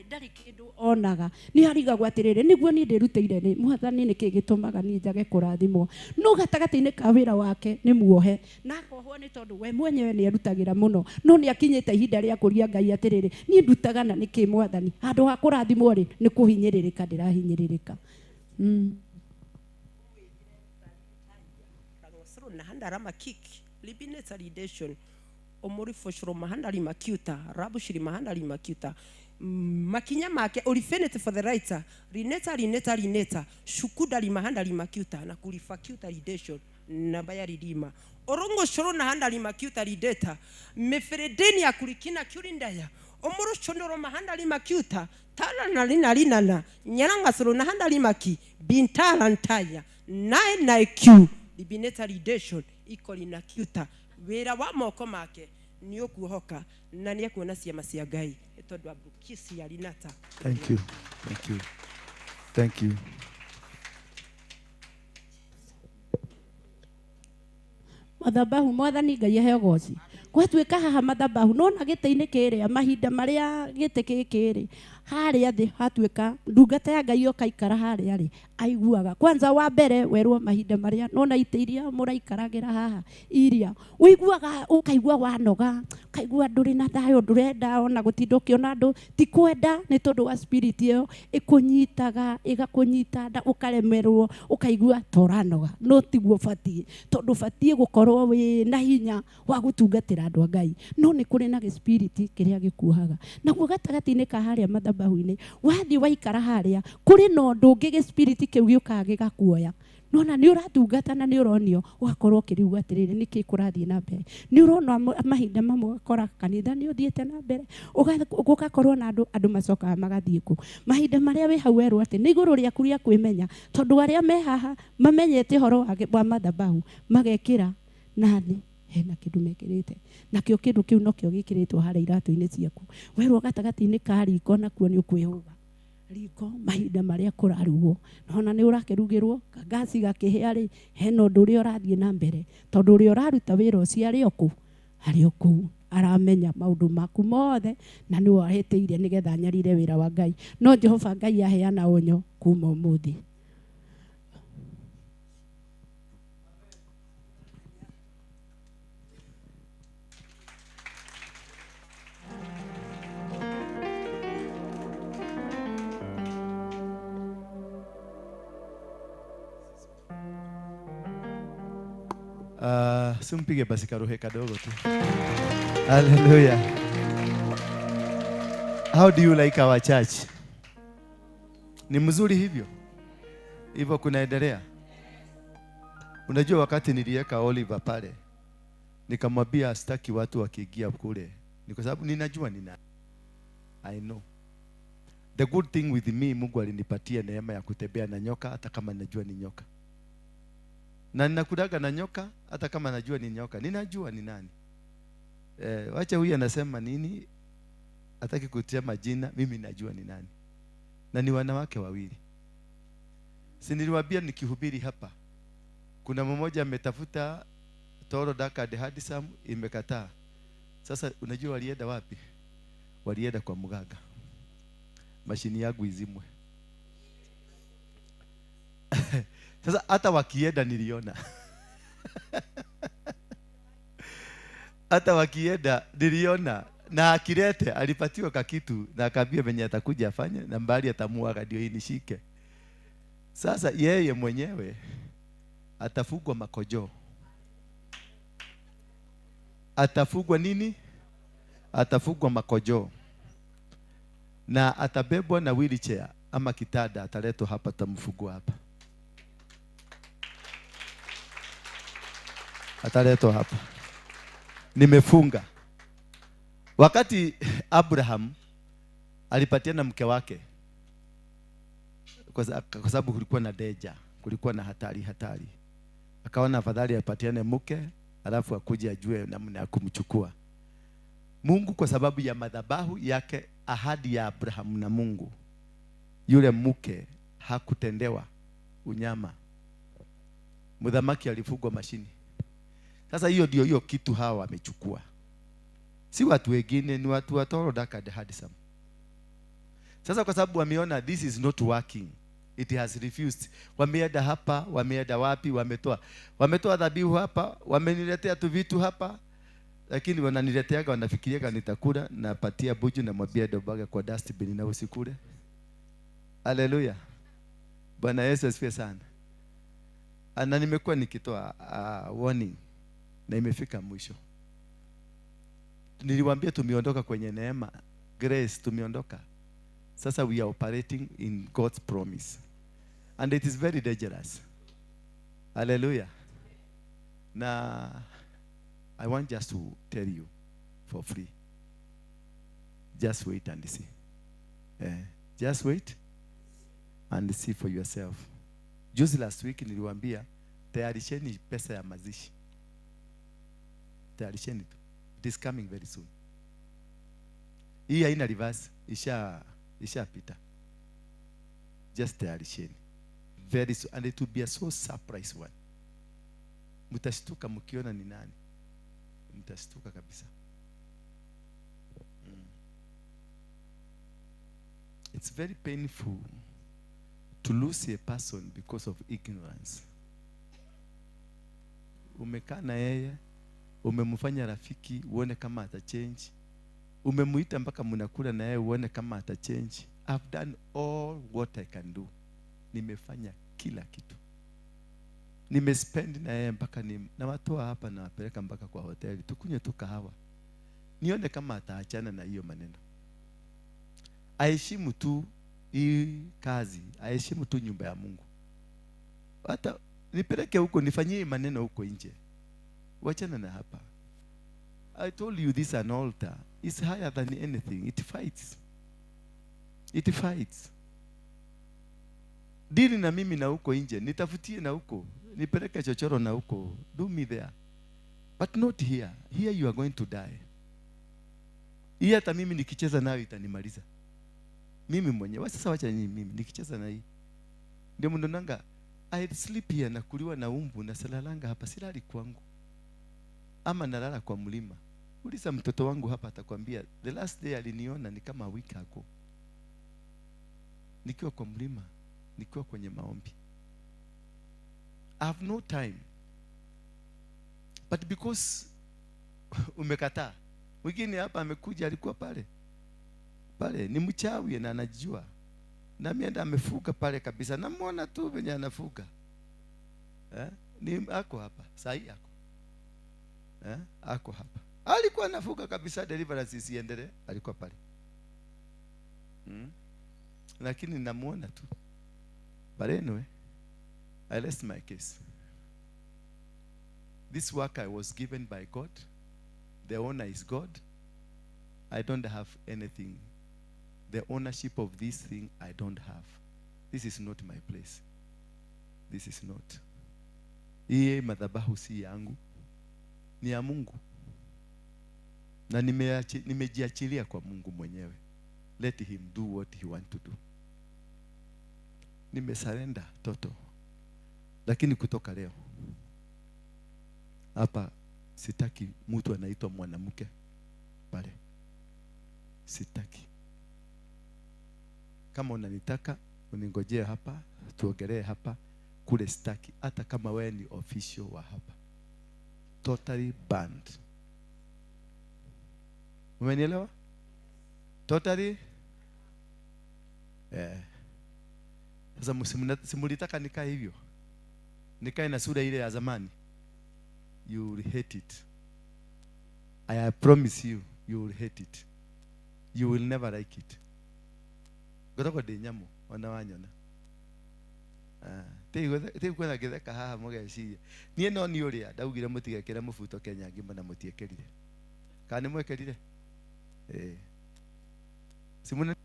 ndari kindu onaga ni harigagwo atiriri niguo ni ndirutire ni Mwathani ni ki gitumaga ni njage kurathimwo no gatagati-ini ka wira wake ni muohe na akohwo ni tondu we mwenyewe ni erutagira muno no ni akinyite ihinda ria kuria Ngai atiriri ni ndutaga na niki Mwathani handu ha kurathimwo ri ni kuhinyiririka ndirahinyiririka. Na handarama kiki libineta redemption omori foshro mahanda limakiuta rabushiri mahanda limakiuta makinya make orifenete for the writer rineta rineta rineta shukuda limahanda limakiuta na kulifakiuta redemption na baya ridima orongo shoro na handa limakiuta rideta meferedeni ya kulikina kiurindaya omoro shondoro mahanda limakiuta tala na lina lina na nyaranga soro na handa limaki bintala ntaya 99 Q libineta redemption iko linakiuta wira wa moko make ni okuhoka na ni ekuona ciama cia Ngai tondu abukisi ya linata. Thank you. Thank you. Thank you. Madhabahu Mwathani Ngai aheo goci. Gwatuĩka haha mathabahu nona gĩtĩ-inĩ kĩrĩa mahinda marĩa gĩtĩ gĩkĩ rĩ harĩa thĩ hatuĩka ndungata ya Ngai yoka ikara harĩa rĩ aiguaga kwanza wa mbere werwo mahinda marĩa nona itĩ iria mũraikaragĩra haha iria ũiguaga ũkaigua wanoga ũkaigua ndũrĩ na thayũ ndũrenda ona gũtinda ũkĩona andũ ti kwenda nĩ tondũ wa spirit ĩyo ĩkũnyitaga ĩgakũnyita nda ũkaremerwo ũkaigua toranoga no tiguo batiĩ tondũ batiĩ gũkorwo wĩ na hinya wa gũtungatĩra andũ a Ngai no nĩ kũrĩ na gĩspiriti kĩrĩa gĩkuohaga naguo gatagatĩ-inĩ ka harĩa mathabahu-inĩ wathiĩ waikara harĩa kũrĩ na ũndũ ũngĩ gĩspiriti kĩu gĩũkaga gĩgakuoya nona nĩ ũratungata na nĩ ũronio ũgakorwo ũkĩrigwo atĩrĩrĩ nĩkĩ kũrathiĩ na mbere nĩ ũrona mahinda mamwe ũgakora kanitha nĩ ũthiĩte na mbere gũgakorwo na andũ macokaga magathiĩ kũ mahinda marĩa wĩ hau werwo atĩ nĩ igũrũ rĩaku rĩa kwĩmenya tondũ arĩa me haha mamenyete ũhoro wa mathabahu magekĩra na thĩ hena kĩndũ mekĩrĩte nakĩo kĩndũ kĩu nokĩo gĩkĩrĩtwo harĩa iratũ-inĩ ciaku werwo gatagatĩ-inĩ ka riko nakuo nĩ ũkwĩhũga riko mahinda marĩa kũrarugwo nona nĩ ũrakĩrugĩrwo kangasi gakĩhĩa rĩ hena ũndũ ũrĩa ũrathiĩ na mbere tondũ ũrĩa ũraruta wĩra ũcio arĩ o kũu arĩ o kũu aramenya maũndũ maku mothe na nĩwe ahĩtĩire nĩgetha anyarire wĩra wa Ngai no Jehova Ngai aheana ũnyo kuma ũmũthĩ. Simpige basi karuhe kadogo tu. Hallelujah. How do you like our church? Ni mzuri hivyo? Hivyo kunaendelea? Unajua wakati niliweka Oliver pale, nikamwambia sitaki watu wakiingia kule. Ni kwa sababu ninajua nina. I know. The good thing with me, Mungu alinipatia neema ya kutembea na nyoka hata kama ninajua ni nyoka. Na ninakulaga na nyoka hata kama najua ni nyoka. Ninajua ni nani. Wacha huyu anasema nini? Hataki kutia majina, mimi najua ni nani. Na ni wanawake wawili. Si niliwaambia nikihubiri hapa. Kuna mmoja ametafuta Toro Dark and Handsome imekataa. Sasa unajua walienda wapi? Walienda kwa mganga. Mashini yangu izimwe. Sasa hata wakienda niliona. Hata wakienda niliona na akilete alipatiwa kakitu na akaambia venye atakuja afanye na mbali atamuaga ndio inishike. Sasa yeye mwenyewe atafugwa makojo. Atafugwa nini? Atafugwa makojo. Na atabebwa na wheelchair ama kitada ataletwa hapa tamfugwa hapa. Ataletwa hapa. Nimefunga. Wakati Abraham alipatiana mke wake kwa sababu kulikuwa na deja, kulikuwa na hatari hatari. Akaona afadhali apatiane mke alafu akuje ajue namna ya kumchukua. Mungu kwa sababu ya madhabahu yake, ahadi ya Abraham na Mungu, yule mke hakutendewa unyama. Mudhamaki alifugwa mashini. Sasa hiyo ndio hiyo kitu hawa wamechukua. Si watu wengine, ni watu wa Toro Dark and Handsome. Sasa kwa sababu wameona this is not working, it has refused. Wameenda hapa, wameenda wapi, wametoa. Wametoa dhabihu hapa, wameniletea tu vitu hapa. Lakini wananileteaga, wanafikiriaga nitakula, napatia buju na mwambia dobaga kwa dustbin na usikule. Hallelujah. Bwana Yesu asifiwe sana. Na nimekuwa nikitoa warning na imefika mwisho. Niliwaambia tumeondoka kwenye neema, grace tumeondoka. Sasa we are operating in God's promise. And it is very dangerous. Hallelujah. Na I want just to tell you for free. Just wait and see. Just wait and see for yourself. Just last week niliwaambia tayarisheni pesa ya mazishi. Tayarisheni tu. It is coming very soon. Hii haina reverse, ishapita. Just tayarisheni. Very soon, and it will be a so surprise one. Mtashtuka mkiona ni nani. Nitastuka kabisa. It's very painful to lose a person because of ignorance. Umekaa na yeye, umemfanya rafiki, uone kama atachange. Umemuita mpaka mnakula na yeye, uone kama atachange. I've done all what I can do. Nimefanya kila kitu. Nimespend na yeye mpaka nawatoa hapa na wapeleka mpaka kwa hoteli. Tukunywe tu kahawa. Nione kama ataachana na hiyo maneno. Aheshimu tu hii kazi, aheshimu tu nyumba ya Mungu. Hata nipeleke huko, nifanyie maneno huko nje. Wachana na hapa. I told you this an altar is higher than anything. It fights. It fights. Dili na mimi na huko nje, nitafutie na huko, nipeleke chochoro na huko. Do me there. But not here. Here you are going to die. Hii hata mimi nikicheza nayo itanimaliza. Mimi mwenyewe. Sasa wacha nyinyi mimi nikicheza na hii. Ndio mndonanga I sleep here na kuliwa na umbu na salalanga hapa, silali kwangu. Ama nalala kwa mlima. Uliza mtoto wangu hapa atakwambia the last day aliniona ni kama week ago. Nikiwa kwa mlima, nikiwa kwenye maombi. I have no time. But because umekataa. Mwingine hapa amekuja alikuwa pale. Pale ni mchawi na anajua. Na mienda amefuka pale kabisa. Namuona tu venye anafuka. Ni ako hapa, sahi ako. Ako hapa. Alikuwa anafuka kabisa, deliverance isiendelee, alikuwa pale. Lakini namuona tu. But anyway, I rest my case. This work I was given by God. The owner is God. I don't have anything. The ownership of this thing I don't have. This is not my place. This is not. Hii madhabahu si yangu. Ni ya Mungu. Na nimejiachilia kwa Mungu mwenyewe. Let him do what he want to do. Nimesurrender toto. Lakini kutoka leo hapa sitaki mtu anaitwa mwanamke pale. Sitaki. Kama unanitaka uningojee hapa, tuongelee hapa, kule sitaki, hata kama wewe ni official wa hapa. Totally banned. Umenielewa? Totally? Sasa simulitaka nikae hivyo. Nikae na sura ile ya zamani. You will hate it. I promise you, you will hate it. You will never like it. Ngoragwo ndĩ nyamũ ona wanyona. Tigwetha ngĩtheka haha mũgeciria. Niĩ no niĩ ũrĩa ndaugire mũtigekĩre mũbuto Kenya ngima na mũtiekĩrire. Kana nĩ mwekĩrire? Simuna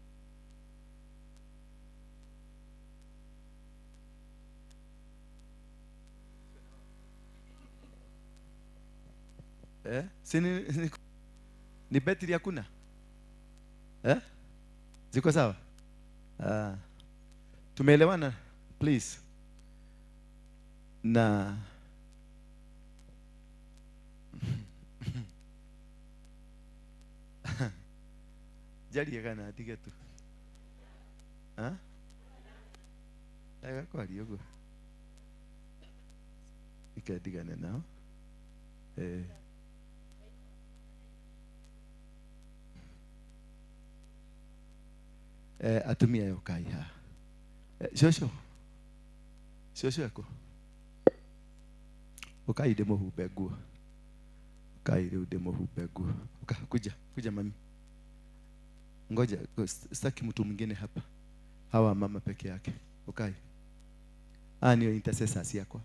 ni betri hakuna? Ziko sawa? Tumeelewana please. Na jarie kana atige tu. Ega kwaria uguo. Ikadigane nao. Atumia yo kai ha. Shosho. Shosho yako. Ukai ndĩ mũhumbe nguo. Ukai rĩu ndĩ mũhumbe nguo. Uka kuja, kuja mami. Ngoja, sitaki mtu mwingine hapa. Hawa mama peke yake. Ukai. Nio intercessors yakwa.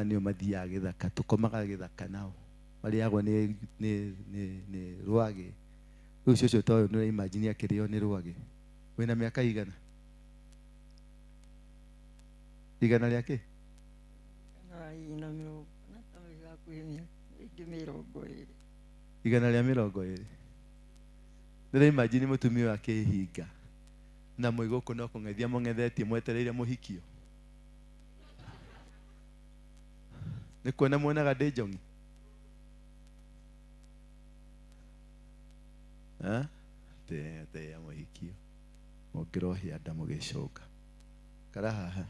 Nio mathiaga gĩthaka, tũkomaga gĩthaka nao. Marĩagwo nĩ nĩ nĩ nĩ rwagĩ. Rĩu cũcũ ta ũyũ nĩ ũraimagine akĩrĩo nĩ rwagĩ. Wĩna mĩaka igana? Igana rĩa kĩ? Igana rĩa 20. Ndĩraimagine mũtumia ũyũ akĩhinga na mwĩ gũkũ no kũng'ethia mũng'ethetie mwetereire mũhikio. Nĩ kuona muonaga ndĩ njong'i? Eh? Te te ya muhikio. Mũngĩrohia nda mũgĩcoka. Kara haha.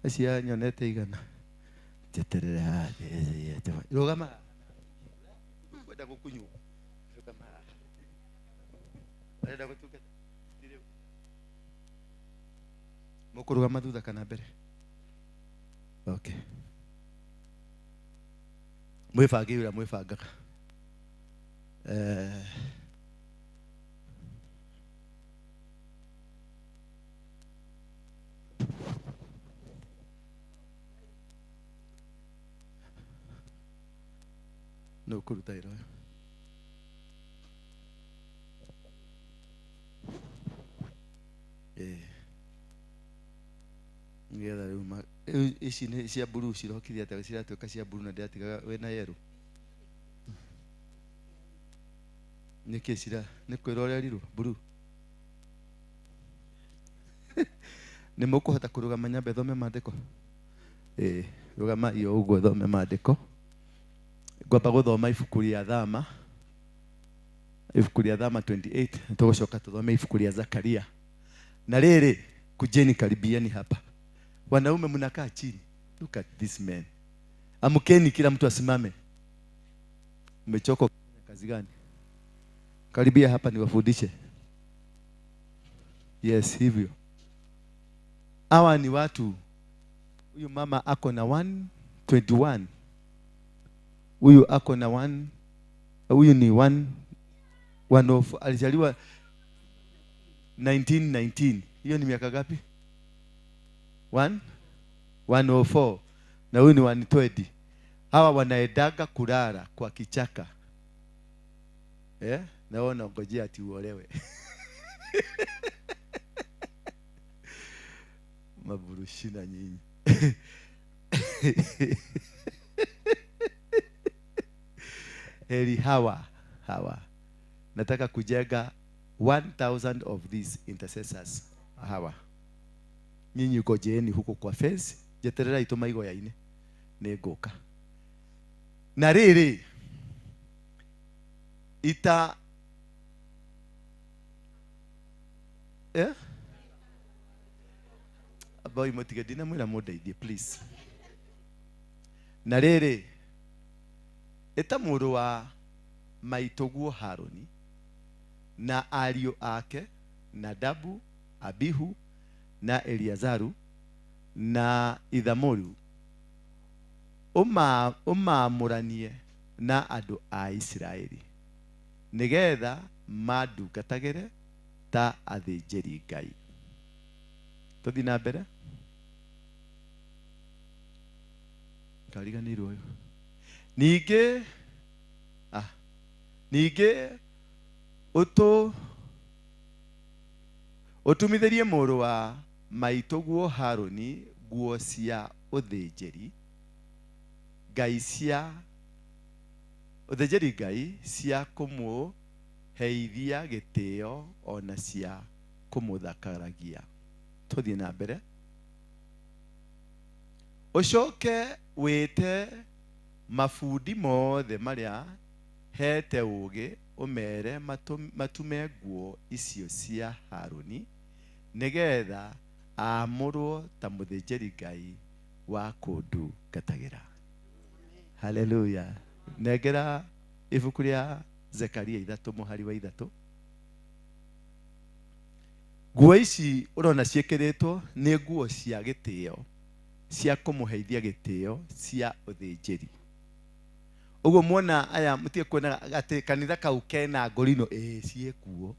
Acia nyonete igana. Njeterere haha. Rũgama. Kwenda gũkunywo. Rũgama haha. Arenda gũtungata. Mũkũrũgama thutha kana mbere? Okay. Mwĩbange ũrĩa mwĩbangaga. No kũruta wĩra ũyũ. Nĩgetha rĩu ici nĩ cia blue cirokire atĩa ciratuĩka cia blue na ndĩratigaga wĩna yerũ. Nĩkĩ cira nĩ kwĩrwo ũrerirwo blue. Nĩ mũkũhota kũrũgama nyambe thome maandĩko? Rũgama iyo ũguo thome maandĩko. Ngwamba gũthoma ibuku rĩa Thama. Ibuku rĩa Thama 28 tũgũcoka tũthome ibuku rĩa Zakaria. Na rĩrĩ kujeni karibiani hapa. Wanaume mnakaa chini. Look at this man. Amkeni kila mtu asimame. Mmechoka kazi gani? Karibia hapa niwafundishe. Yes, hivyo. Hawa ni watu. Huyu mama ako na 121. Huyu ako na 1. Huyu ni 1 alizaliwa 1919. Hiyo ni miaka ngapi? 104. Na huyu ni 120. Hawa wanaendaga kulala kwa kichaka. Na wao wanangojea ati uolewe. Maburushina nyinyi. Heri hawa. Nataka kujenga 1000 of these intercessors. Hawa. Nyinyi ukojeeni huko kwa fence, jeterera itoma igoya-inĩ nĩ ngũka. Na rĩrĩ ita Boy mũtige ndina mwĩra mũndeithie please. Na rĩrĩ ĩta mũrũ wa maitũguo Harũni na ariũ ake Nadabu, Abihu na Eliazaru na Ithamoru ũmaamũranie na andũ a Isiraeli nĩgetha mandungatagĩre ta athĩnjĩri Ngai. Tũthiĩ na mbere. Kariganĩirwo ũyũ. Ningĩ ningĩ ũtumithĩrie mũrũ wa maitũguo Harũni nguo cia ũthĩnjĩri Ngai cia kũmũheithia gĩtĩo ona cia kũmũthakaragia. Tũthiĩ na mbere. Ũcoke wĩte mabundi mothe marĩa hete ũũgĩ ũmere matume nguo icio cia Harũni nĩgetha aamũrwo ta mũthĩnjĩri Ngai wa kũndungatagĩra. Haleluya. Nengera ibuku rĩa Zekaria 3 mũhari wa 3. Nguo ici ũrona ciĩkĩrĩtwo nĩ nguo cia gĩtĩo cia kũmũheithia gĩtĩo cia ũthĩnjĩri. Ũguo muona aya mũtige kuona atĩ kanitha kau kena ngorino ciĩkuo,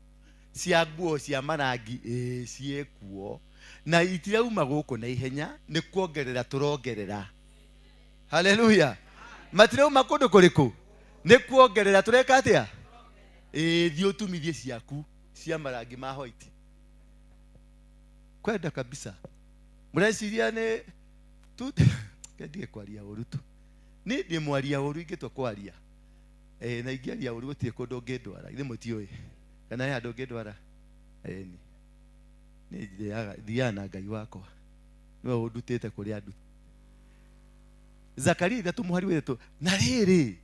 cia nguo cia marangi ciĩkuo, na itirauma gũkũ na ihenya nĩ kuongerera tũrongerera. Haleluya. Matirauma kũndũ kũrĩkũ? Nĩ kuongerera tũreka atĩa? Thiĩ ũtumithie ciaku cia marangi ma white. Kwenda kabisa. Mũreciria nĩ tu kendige kwaria ũru tu. Ni ndĩ mwaria ũru ingĩtua kwaria. Na ingĩaria ũru gũtirĩ kũndũ ũngĩndwara. Ithe mũtiũĩ. Kana he handũ ũngĩndwara? Ni. Nĩ thiaga na Ngai wakwa. Nĩwe ũndutĩte kũrĩa ndu. Zakaria 3 mũhari wa 3. Na rĩrĩ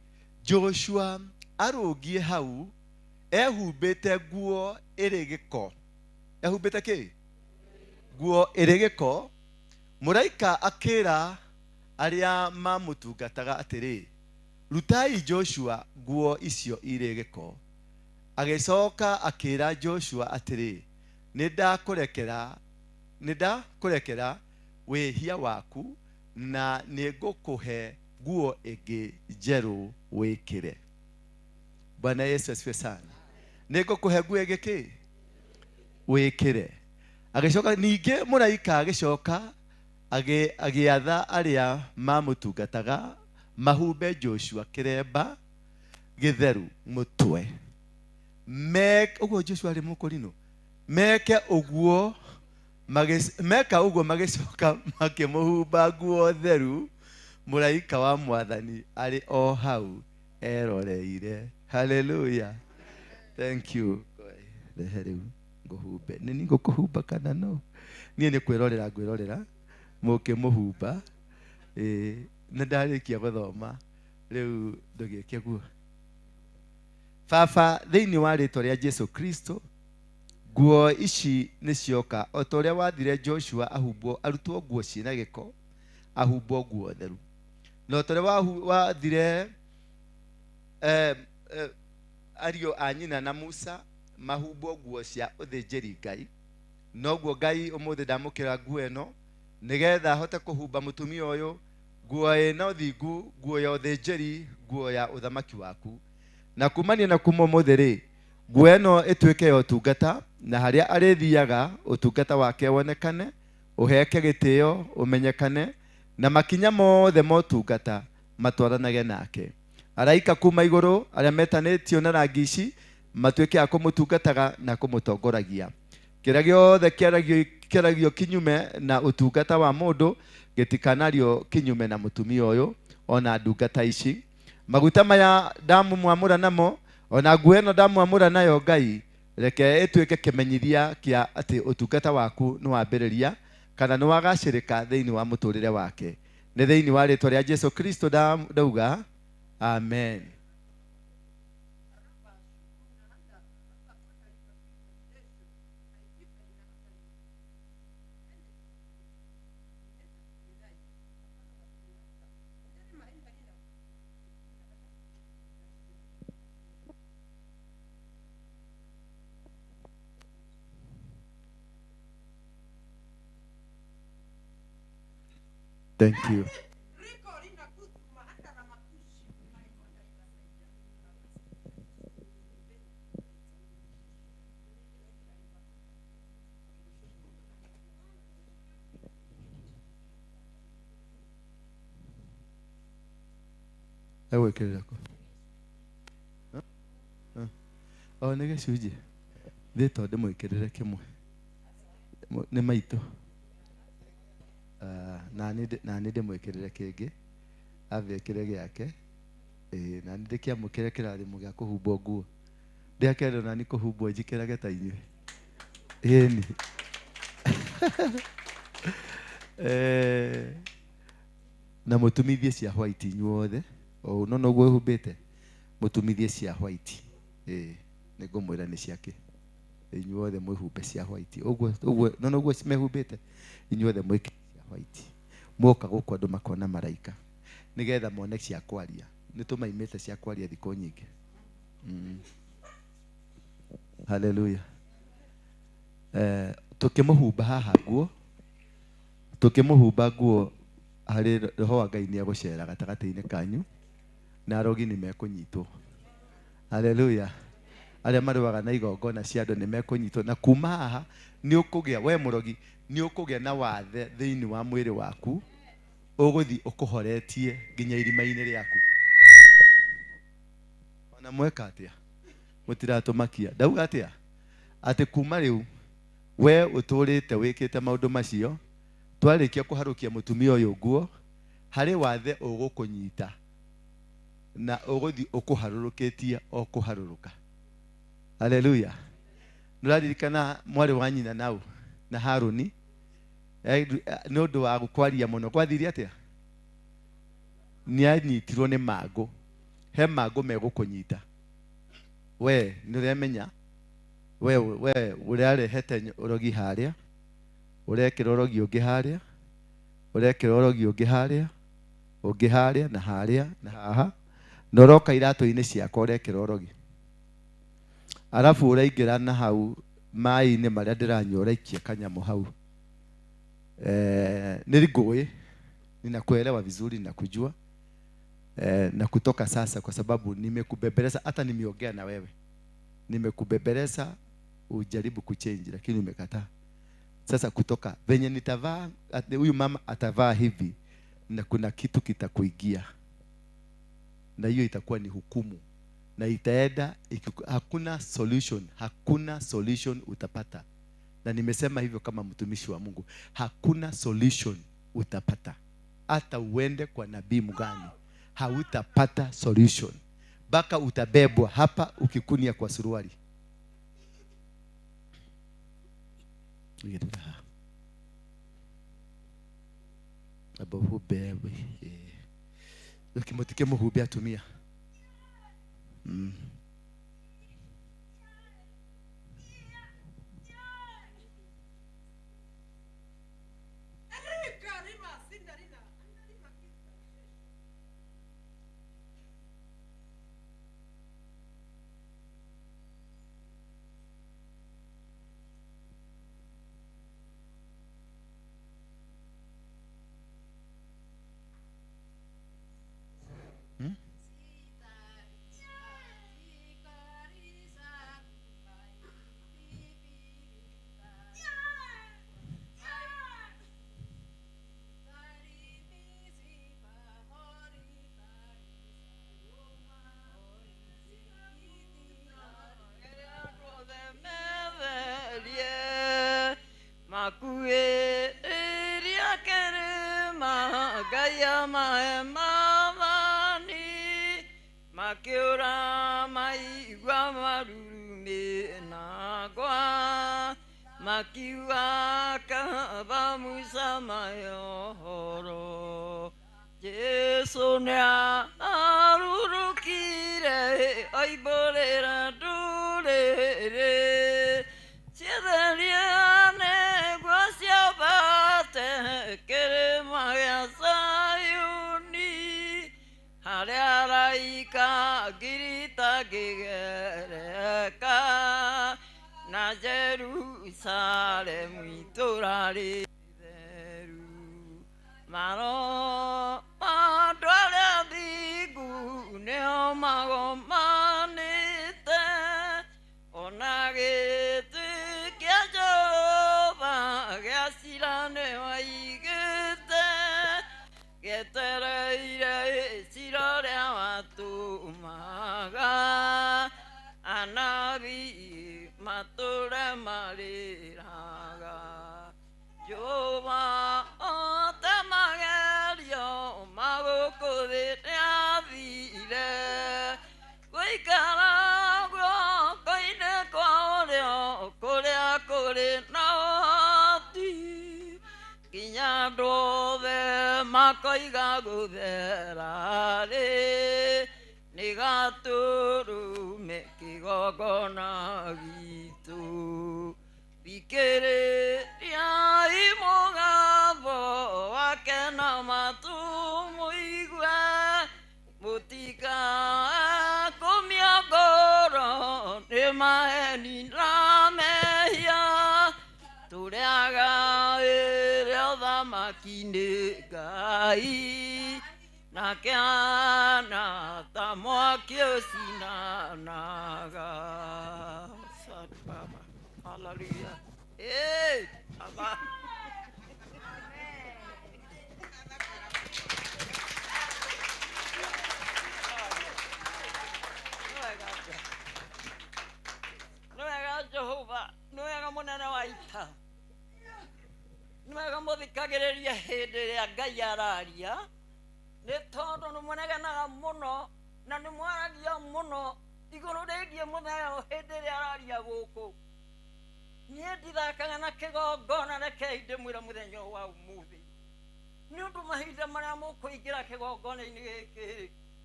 Joshua arũngie hau Ehumbĩte nguo ĩrĩ gĩko. Ehumbĩte kĩ? Nguo ĩrĩ gĩko. Mũraika akĩra arĩa mamũtungataga atĩrĩ, rutai Joshua nguo icio irĩ gĩko. Agĩcoka akĩra Joshua atĩrĩ, nĩndakũrekera wĩhia waku na nĩngũkũhe nguo ĩngĩ njerũ wĩkĩre. Bwana Yesu asifiwe sana. Nĩngũkũhe nguo ĩngĩ kĩ? Wĩkĩre. Agĩcoka ningĩ mũraika agĩcoka agĩatha arĩa mamũtungataga mahumbe Joshua kĩremba gĩtheru mũtwe. Ũguo Joshua arĩ mũkũrinũ. Meke ũguo meka ũguo magĩcoka makĩmũhumba nguo theru. Mũraika wa Mwathani arĩ o hau eroreire. Hallelujah. Thank you. Rehe rĩu ngũhumbe. Nĩ niĩ ngũkũhumba kana no? Niĩ nĩ kwĩrorera ngwĩrorera mũkĩmũhumba. Nĩ ndarĩkia gũthoma rĩu ndũgĩke guo. Baba, thĩinĩ wa rĩtwa rĩa Jesu Kristo, nguo ici nĩ cioka o ta ũrĩa wathire Joshua ahumbwo, arutwo nguo ciĩna gĩko, ahumbwo nguo theru. Na o ta ũrĩa wathire ariũ a nyina na Musa mahumbwo nguo cia ũthĩnjĩri Ngai, noguo Ngai ũmũthĩ ndamũkĩra nguo ĩno nĩgetha ahote kũhumba mũtumia ũyũ nguo ĩna ũthingu, nguo ya ũthĩnjĩri, nguo ya ũthamaki waku. Na kumania na kuma ũmũthĩ rĩ, nguo ĩno ĩtuĩke ya ũtungata, na harĩa arĩthiaga ũtungata wake wonekane, ũheke gĩtĩo, ũmenyekane, na makinya mothe ma ũtungata matwaranage nake. Araika kuma igũrũ arĩa metanĩtio na rangi ici matuĩke a kũmũtungataga na kũmũtongoragia. Kĩrĩa gĩothe kĩaragio kinyume na ũtungata wa mũndũ gĩtikanario kinyume na mũtumia ũyũ ona ndungata ici. Maguta maya ndamũmwamũra namo ona nguo ĩno ndamwamũra nayo Ngai, reke ĩtuĩke kĩmenyithia kĩa atĩ ũtungata waku nĩ wambĩrĩria kana nĩ wagacĩrĩka thĩinĩ wa mũtũrĩre wake. Nĩ thĩinĩ wa rĩtwa rĩa Jesu Kristo ndauga amen. Thank you. Egwĩkĩrĩra kũ? O nĩ gĩcunjĩ. Thĩ to ndĩmwĩkĩrĩre kĩmwe. Nĩ maitũ. Na nĩ ndĩmwĩkĩrĩre kĩngĩ. Ambĩkĩre gĩake. Na nĩ ndĩkĩamũkĩre kĩrathimo gĩa kũhumbwo nguo. Ndĩakĩrwo nani kũhumbwo njikĩrage ta inyuĩ. Ĩni. Na mũtumithie cia white inyuothe. O no noguo wĩhumbĩte, mũtumithie cia white. Nĩ ngũmwĩra nĩ ciake. Inyuothe mwĩhumbe cia white. Ũguo ũguo no noguo mehumbĩte, inyuothe mwĩkĩre cia white. Mwoka gũkũ andũ makona maraika nĩgetha mone cia kwaria. Nĩ tũmaimĩte cia kwaria thikũ nyingĩ. Hallelujah. Tũkĩmũhumba haha nguo, tũkĩmũhumba nguo harĩ roho wa Ngai nĩ egũcera gatagatĩ-inĩ kanyu na arogi nĩ mekũnyitwo. Hallelujah. Arĩa marũaga na igongona cia andũ nĩ mekũnyitwo, na kuma haha nĩ ũkũgĩa, we mũrogi, nĩ ũkũgĩa na wathe thĩinĩ wa mwĩrĩ waku, ũgũthiĩ ũkũhoretie nginya irima-inĩ rĩaku. Ona mweka atĩa? Mũtiratũmakia. Ndauga atĩa? Atĩ kuma rĩu we ũtũrĩte wĩkĩte maũndũ macio, twarĩkia kũharũkia mũtumia ũyũ nguo, harĩ wathe ũgũkũnyita na ũgũthiĩ ũkũharũrũkĩtie o kũharũrũka. Hallelujah. Nĩũraririkana mwarĩ wa nyina nau na Harũni, nĩ ũndũ wa kwaria mũno gwathire atĩa? Nĩ anyitirwo nĩ mangũ. He mangũ megũkũnyita. We nĩũremenya we ũrarehete ũrogi harĩa, ũrekĩra ũrogi ũngĩ harĩa, ũrekĩra ũrogi ũngĩ harĩa, ũngĩ harĩa na harĩa na haha, na ũroka iratũ-inĩ ciakwa ũrekĩra ũrogi. Alafu ũraingĩra na hau maĩ-inĩ marĩa ndĩranyua ũraikia kanyamũ hau. Nĩ ngũĩ, ninakuelewa vizuri na kujua na kutoka sasa, kwa sababu nimekubembeleza, hata nimeongea na wewe, nimekubembeleza ujaribu kuchange lakini umekataa. Sasa kutoka venye nitavaa, huyu mama atavaa hivi na kuna kitu kitakuingia, na hiyo itakuwa ni hukumu na itaenda hakuna solution, hakuna solution utapata. Na nimesema hivyo kama mtumishi wa Mungu, hakuna solution utapata. Hata uende kwa nabii mgani hautapata solution, baka utabebwa hapa ukikunia kwa suruali. Ukimotike muhube atumia.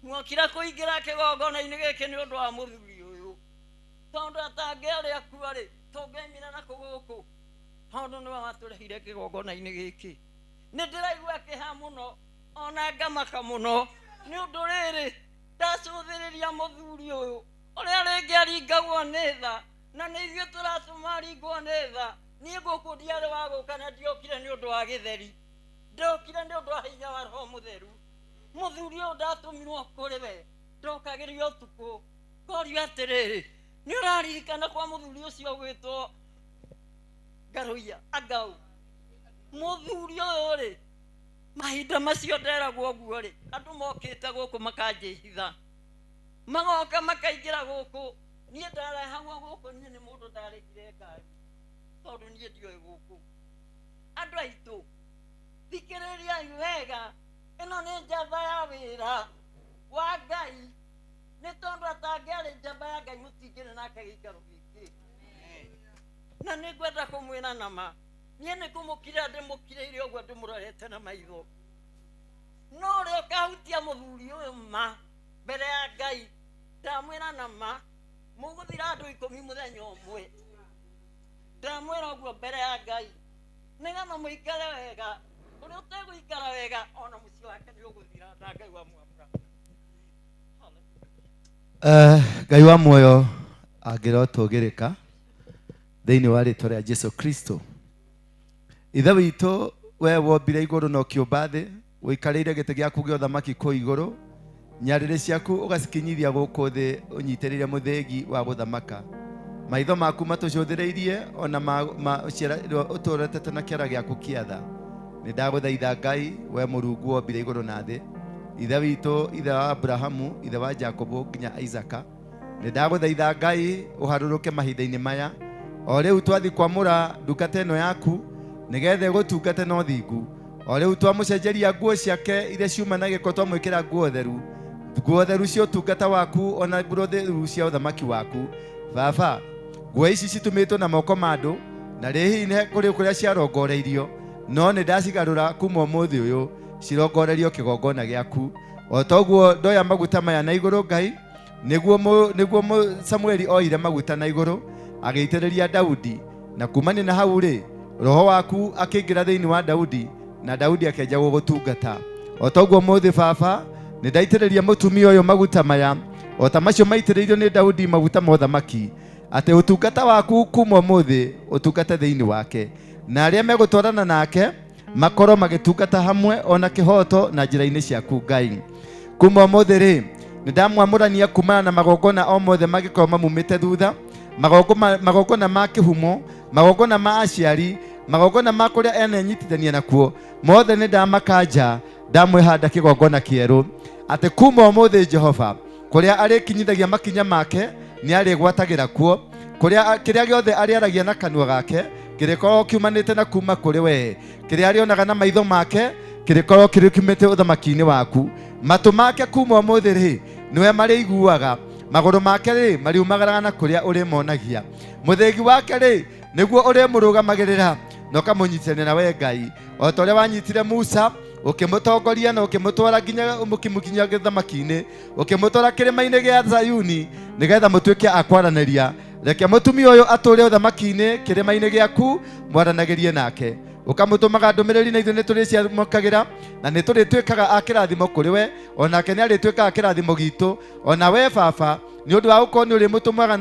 Mwakira kuingira kigongona-inĩ gĩkĩ nĩ ũndũ wa mũthuri ũyũ. Tondũ atangĩarĩ akua rĩ, tũngĩaimire nakũ gũkũ? Tondũ nĩwe watũrehire kĩgongona-inĩ gĩkĩ. Nĩ ndĩraigua kĩeha mũno ona ngamaka mũno nĩ ũndũ rĩrĩ, ndacũthĩrĩria mũthuri ũyũ ũrĩa rĩngĩ aringagwo nĩ tha, na nĩ ithuĩ tũratũma aringwo nĩ tha. Niĩ gũkũ ndiarĩ wa gũka na ndiokire nĩ ũndũ wa gĩtheri, ndokire nĩ ũndũ wa hinya wa Roho Mũtheru. Mũthuri ũyũ ndatũmirwo kũrĩ we, ndokagĩrio ũtukũ, ngorio atĩrĩrĩ, nĩ ũraririkana kwa mũthuri ũcio ũgwĩtwo Ngaruiya Angau? Mũthuri ũyũ rĩ, mahinda macio nderagwo ũguo rĩ, andũ mokĩte gũkũ makanjĩhitha, magoka makaingĩra gũkũ. Niĩ ndarehagwo gũkũ, niĩ nĩ mũndũ ndarĩhire ngari tondũ niĩ ndioĩ gũkũ. Andũ aitũ, thikĩrĩriai wega, ĩno nĩ njamba ya wĩra wa Ngai, nĩ tondũ atangĩarĩ njamba ya Ngai mũtingĩrĩ nake gĩikaro gĩkĩ. Na nĩ ngwenda kũmwĩra nama, niĩ nĩ kũmũkirĩra ndĩmũkirĩire ũguo ndĩmũrorete na maitho, no ũrĩa ũkahutia mũthuri ũyũ ma mbere ya Ngai, ndamwĩra nama, mũgũthira andũ 10 mũthenya ũmwe. Ndamwĩra ũguo mbere ya Ngai, nĩgetha mũikare wega. Ũrĩa ũtegũikara wega ona mũciĩ wake nĩ ũgũthira, na Ngai wa mwamũra. Ngai wa muoyo angĩrotũgĩrĩka thĩinĩ wa rĩtwa rĩa Jesu Kristo. Ithe witũ, we wombire igũrũ na ũkĩũmba thĩ, ũikarĩire gĩtĩ gĩaku gĩa ũthamaki kũu igũrũ, nyarĩrĩ ciaku ũgacikinyithia gũkũ thĩ, ũnyitĩrĩire mũthĩgi wa gũthamaka. Maitho maku matũcũthĩrĩirie ona ũtũretete na kĩara gĩaku kĩa tha. Nĩ ndagũthaitha Ngai, we Mũrungu wombire igũrũ na thĩ, Ithe witũ, Ithe wa Abrahamu, Ithe wa Jakubu nginya Isaka, nĩ ndagũthaitha Ngai ũharũrũke mahinda-inĩ maya o rĩu twathi kwamũra ndungata ĩno yaku nĩgetha ĩgũtungate na ũthingu. O rĩu twamũcenjeria nguo ciake iria ciuma na gĩko, twamwĩkĩra nguo theru, nguo theru cia ũtungata waku ona nguo theru cia ũthamaki waku. Baba, nguo ici citumĩtwo na moko ma andũ na rĩ hihi nĩ kũrĩ kũrĩa ciarongoreirio, no nĩ ndacigarũra kuma ũmũthĩ ũyũ cirongorerio kĩgongona gĩaku. O toguo ndoya maguta maya na igũrũ Ngai, nĩguo Samueli oire maguta na igũrũ agĩitĩrĩria Daudi, na kumania na hau rĩ, roho waku akĩingĩra thĩinĩ wa Daudi na Daudi akĩanjia gũgũtungata. O toguo mũthĩ baba, nĩ ndaitĩrĩria mũtumia ũyũ maguta maya o ta macio maitĩrĩirio nĩ Daudi, maguta ma ũthamaki, atĩ ũtungata waku kuma ũmũthĩ ũtungate thĩinĩ wake, na arĩa megũtwarana nake makorwo magĩtungata hamwe ona kĩhoto na njĩra-inĩ ciaku Ngai. Kuma ũmũthĩ rĩ, nĩ ndamwamũrania kumana na magongona o mothe mangĩkorwo mamumĩte thutha, magongona ma kĩhumo, magongona ma aciari, magongona ma kũrĩa enenyitithania nakuo, mothe nĩ ndamakanja, ndamwĩhanda kĩgongona kĩerũ, atĩ kuma ũmũthĩ Jehova, kũrĩa arĩkinyithagia makinya make nĩ arĩgwatagĩra kuo, kũrĩa kĩrĩa gĩothe arĩaragia na kanua gake kĩrĩkorwo kiumanĩte na kuma kũrĩ we, kĩrĩa arĩonaga na maitho make kĩrĩkorwo kĩrĩ kiumĩte ũthamaki-inĩ waku. Matũ make kuma ũmũthĩ rĩ, nĩwe marĩiguaga, magũrũ make rĩ, mariumagaraga na kũrĩa ũrĩmonagia. Mũthĩgi wake rĩ, nĩguo ũrĩmũrũgamagĩrĩra na ũkamũnyitithania na we Ngai, o ta ũrĩa wanyitire Musa ũkĩmũtongoria na ũkĩmũtwara nginya ũkĩmũkinyia gĩthamaki-inĩ, ũkĩmũtwara kĩrĩma-inĩ gĩa Zayuni nĩgetha mũtuĩke a kwaranĩria. Reke mũtumia ũyũ atũre ũthamaki-inĩ kĩrĩma-inĩ gĩaku, mwaranagĩrie nake, ũkamũtũmaga ndũmĩrĩri na ithuĩ nĩtũrĩciamũkagĩra na nĩtũrĩtuĩkaga a kĩrathimo kũrĩ we, onake nĩarĩtuĩkaga kĩrathimo gitũ. Ona we baba, nĩ ũndũ wa gũkorwo nĩ ũrĩmũtũmaga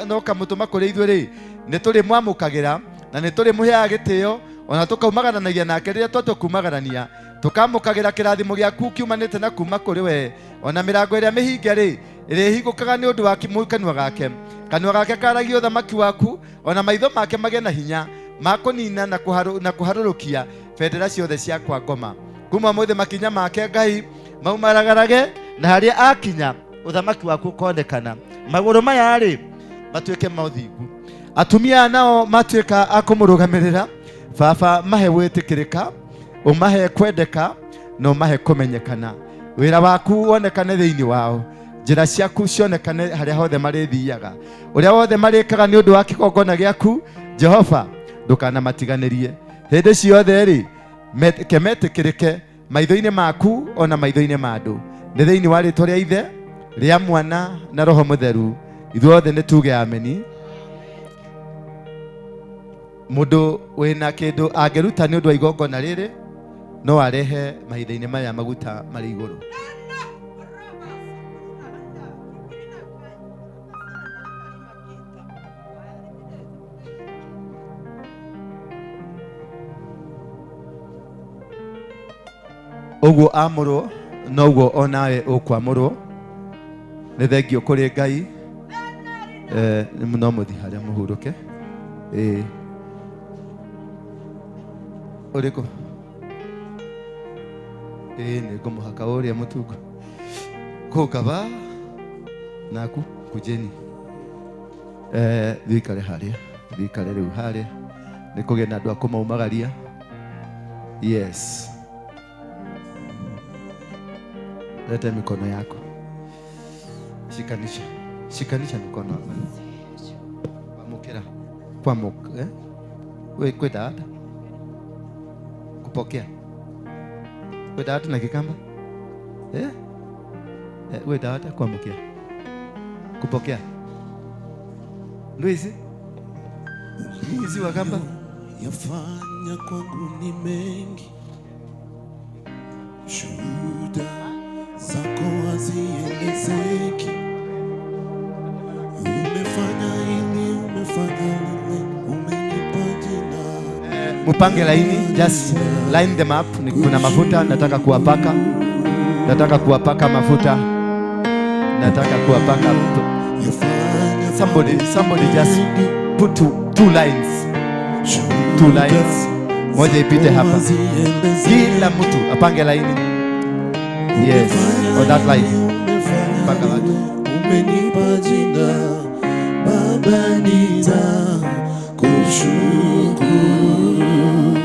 na ũkamũtũma kũrĩ ithuĩ rĩ, nĩtũrĩmwamũkagĩra na nĩtũrĩmũheaga gĩtĩo, ona tũkaumagaranagia nake rĩrĩa twatua kumagarania, tũkamũkagĩra kĩrathimo gĩaku kiumanĩte na kuma kũrĩ we. Ona mĩrango ĩrĩa mĩhinge rĩ, ĩrĩhingũkaga nĩ ũndũ wa kanua gake. Kanua gake karagia ũthamaki waku, ona maitho make magĩe na hinya ma kũnina na kũharũrũkia bendera ciothe cia kwa ngoma. Kuma ũmũthĩ makinya make Ngai maumaragarage, na harĩa akinya ũthamaki waku ũkonekana. Magũrũ maya rĩ matuĩke ma ũthingu. Atumia aya nao matuĩka a kũmũrũgamĩrĩra, baba mahe gwĩtĩkĩrĩka, ũmahe kwendeka na ũmahe kũmenyekana. Wĩra waku wonekane thĩinĩ wao, njĩra ciaku cionekane harĩa hothe marĩthiaga, ũrĩa wothe marĩkaga nĩ ũndũ wa kĩgongona gĩaku Jehova, ndũkanamatiganĩrie hĩndĩ ciothe rĩ, ke metĩkĩrĩke maitho-inĩ maku ona maitho-inĩ ma andũ. Nĩ thĩinĩ wa rĩtwa rĩa Ithe, rĩa Mwana na Roho Mũtheru. Ithuothe nĩ tuge ameni. Mũndũ wĩna kĩndũ angĩruta nĩ ũndũ wa igongona rĩrĩ no arehe mahinda-inĩ maya maguta marĩ igũrũ. Ũguo amũrwo noguo onawe ũkwamũrwo. Nĩ thengio kũrĩ Ngai. No mũthiĩ harĩa mũhurũke. Ũrĩkũ? Nĩ ngũmũhaka ũrĩa mũtungo. Kũu kaba naku kujeni. Thikare harĩa, thikare rĩu harĩa. Nĩ kũgĩa na andũ a kũmaumagaria. Yes. Leta mikono yako. Shikanisha. Shikanisha mikono hapa. Amokera. Kwa mok, eh? We kwenda hata. Kupokea. Kwenda hata na kikamba? Eh? Kwenda hata kwa mokea. Kupokea. Luisi? Hizi wakamba? Yafanya kwangu ni mengi. Shuhuda zako hazielezeki. Umefanya hili, umefanya lile, umenipa jina. Mupange laini, just line them up. Kuna mafuta nataka kuwapaka. Nataka kuwapaka mafuta. Nataka kuwapaka. Somebody just put two lines. Two lines. Moja ipite hapa. Kila mtu apange laini. Yes, on that line. Panga watu. Umenipa jina Baba, nitakushukuru.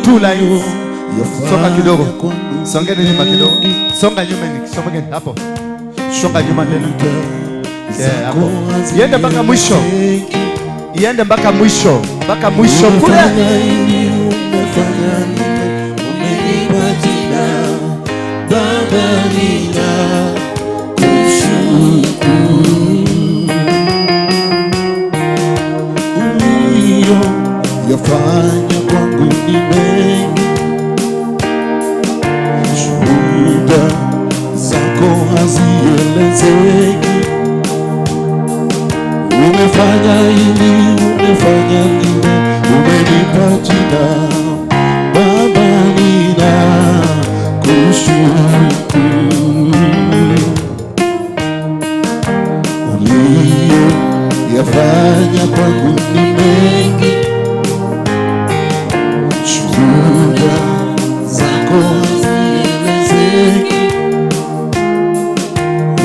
Two lines. Songa kidogo. Songeni nyuma kidogo. Songa nyuma ni, songa hapo. Songa nyuma tena. Yeah, hapo. Iende mpaka mwisho. Iende mpaka mwisho. Mpaka mwisho kule. Umenipa jina Baba, ninakushukuru. Uliyoyafanya kwangu ni mengi. Shuhuda zako hazielezeki. Umefanya hili, umefanya lile, umenipa jina Baba, ninakushukuru. Uliyoyafanya kwangu ni mengi. Shuhuda zako hazielezeki.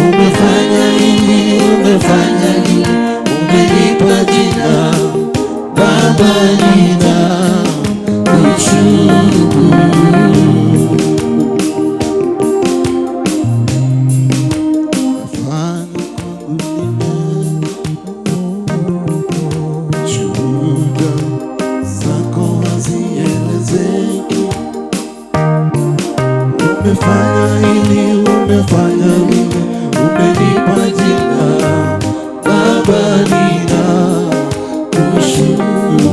Umefanya hili, umefanya lile, umenipa jina Baba, ninakushukuru. Shuhuda zako hazielezeki. Umefanya hili, umefanya lile, umenipa jina Baba, ninakushukuru.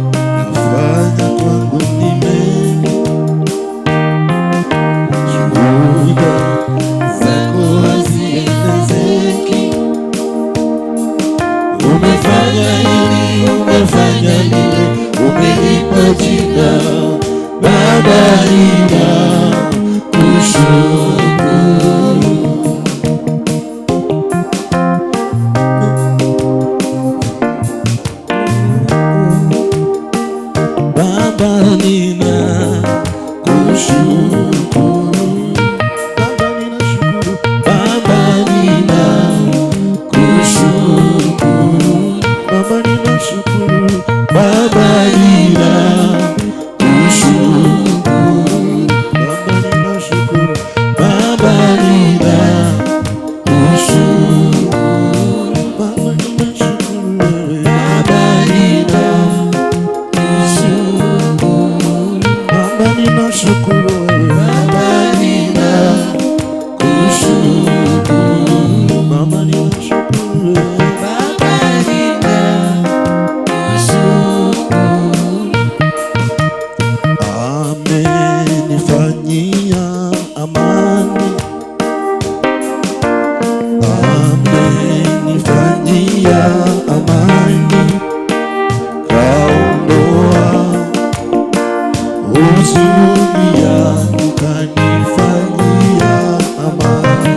Uliyoyafanya kwangu ni mengi. Shuhuda zako hazielezeki. Umefanya hili, umefanya lile, umenipa jina Baba, ninakushukuru. Baba, ninakushukuru. Baba, ninashukuru. Baba, ninakushukuru. Baba, ninashukuru. Baba, ninakushukuru. Baba, ninashukuru. Baba, ninakushukuru. Baba, ninashukuru wewe. Baba, ninakushukuru. Baba, ninashukuru. Huzuni yangu kanifanyia amani.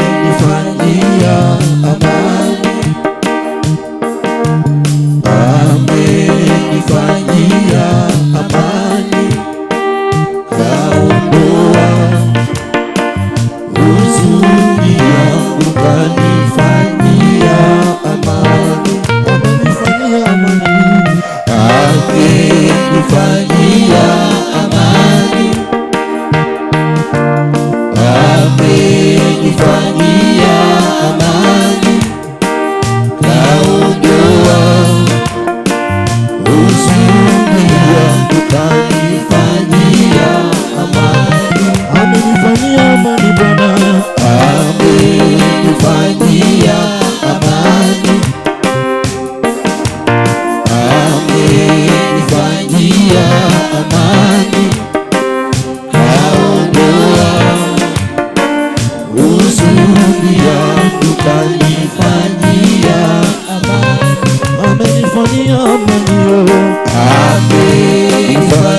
Amenifanyia amani. Amenifanyia amani. Kaondoa huzuni yangu kanifanyia amani. Amenifanyia amani. Amenifanyia amani. Amenifanyia amani. Kaondoa huzuni yangu kanifanyia amani. Amenifanyia amani Bwana. Amenifanyia amani. Amenifanyia amani. Kaondoa huzuni yangu kanifanyia amani. Amenifanyia amani. Amenifanyia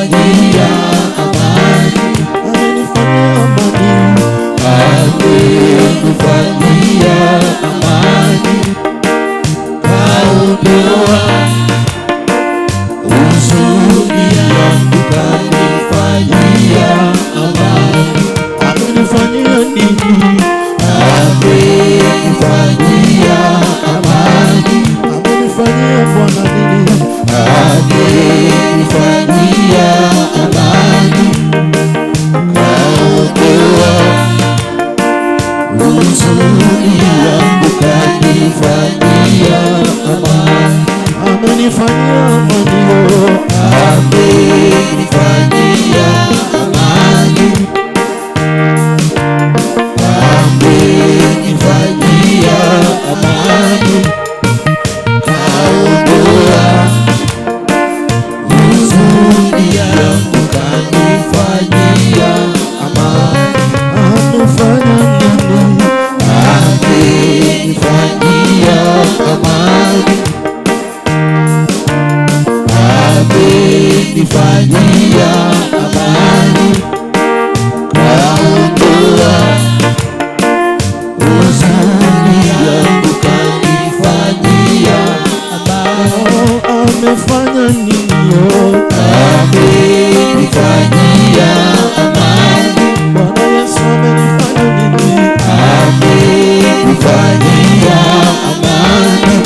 amani. Amenifanyia amani. Amenifanyia amani. Kaondoa huzuni yangu kanifanyia amani. Amenifanyia nini? Amenifanyia amani. Amenifanyia Bwana nini? Amenifanyia amani. Kaondoa huzuni yangu kanifanyia amani. Amenifanyia amani. Amenifanyia amani. Amenifanyia amani. Kaondoa huzuni yangu kanifanyia amani. Amefanya nini? Amenifanyia amani. Amenifanyia amani. Kaondoa huzuni yangu kanifanyia amani. Amefanya nini? Amenifanyia amani. Bwana Yesu amenifanya nini? Amenifanyia amani.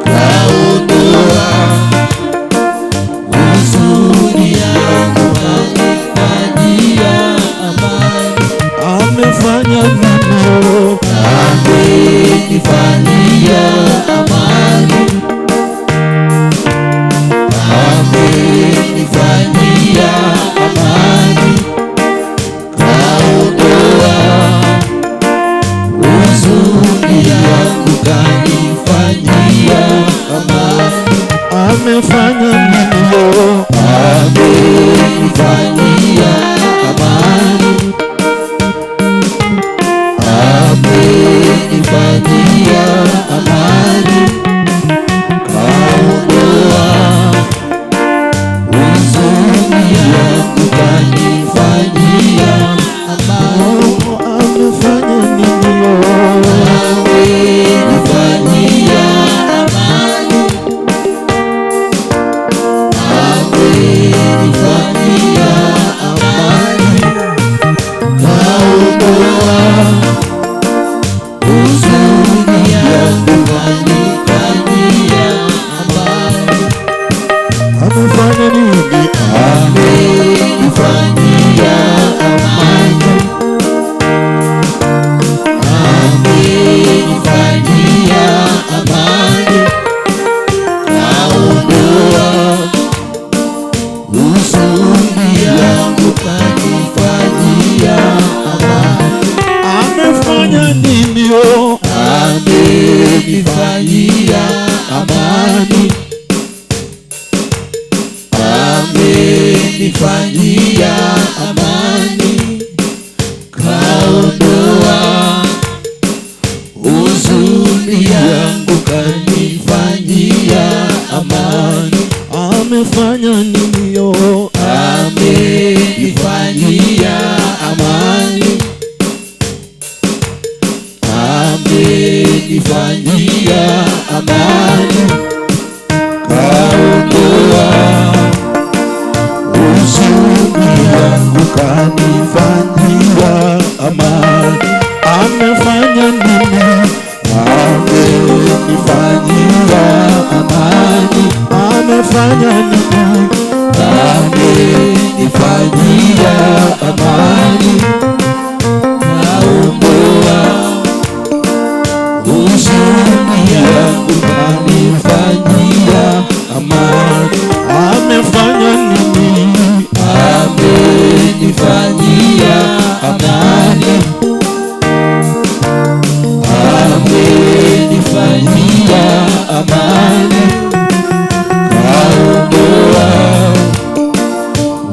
Kaondoa huzuni yangu kanifanyia amani. Amefanya nini? Amenifanyia amani. Amenifanyia amani. Kaondoa huzuni yangu kanifanyia amani. Amefanya nini? Amenifanyia amani. Amenifanyia amani. Kaondoa huzuni yangu kanifanyia amani. Amefanya nini? Amenifanyia amani. Amenifanyia amani. Kaondoa huzuni yangu kanifanyia amani. Amefanya nini? Amenifanyia amani. Amenifanyia amani. Kaondoa huzuni yangu kanifanyia amani. Amefanya nini? Amenifanyia amani. Amenifanyia amani. Kaondoa huzuni yangu kanifanyia amani. Amefanya nini yo? Amenifanyia amani, amenifanyia amani, kaondoa huzuni yangu, kanifanyia amani. Amefanya nini? Amenifanyia amani. Amefanya nini? Amenifanyia amani, kaondoa huzuni yangu, kanifanyia amani. Amefanya nini? Amenifanyia amani, amenifanyia amani, kaondoa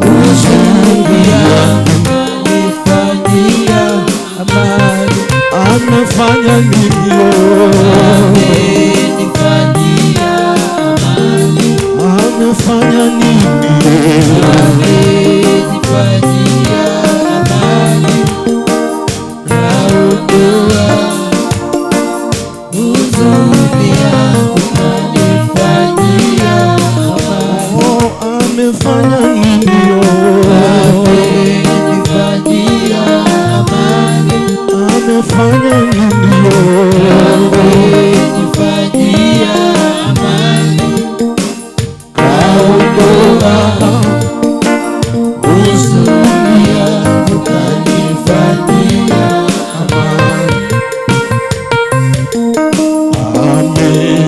huzuni yangu, kanifanyia amani. Amefanya nini? Amenifanyia amani, Amefanya nini? amenifanyia amani, kaondoa huzuni yangu, kanifanyia amani. Oh, amefanya nini? Amenifanyia amani, Amefanya nini? amenifanyia amani, kaondoa huzuni yangu, kanifanyia amani.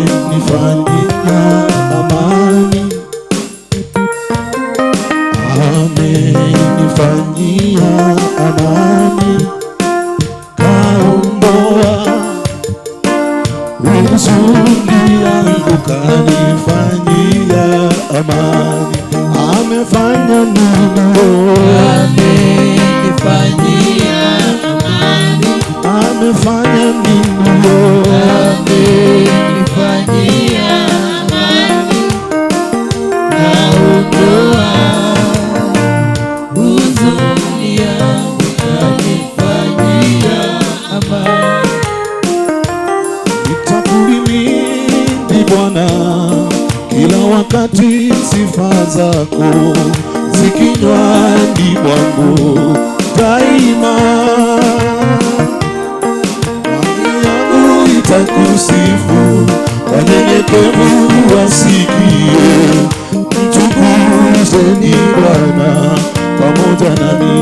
Amenifanyia amani, amenifanyia amani, kaondoa huzuni yangu, kanifanyia amani. Amefanya nini? Amenifanyia amani, Amefanya nini? amenifanyia amani, kaondoa huzuni yangu, kanifanyia amani. Nitakuhimidi Bwana kila wakati, sifa zako zikinywani mwangu daima. Roho yangu itakusifu, wanyenyekevu wasikie. Mtukuzeni Bwana pamoja nami,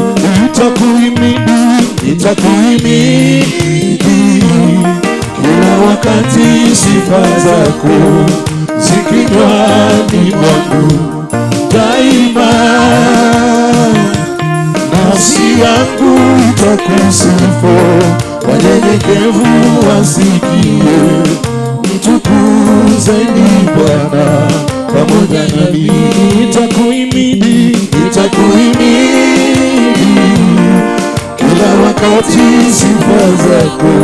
nitakuhimidi, nitakuhimidi kila wakati, sifa zako zikinywani mwangu daima. Nafsi yangu itakusifu, wanyenyekevu wasikie. Mtukuzeni Bwana pamoja nami, nitakuhimidi, nitakuhimidi kila wakati, sifa zako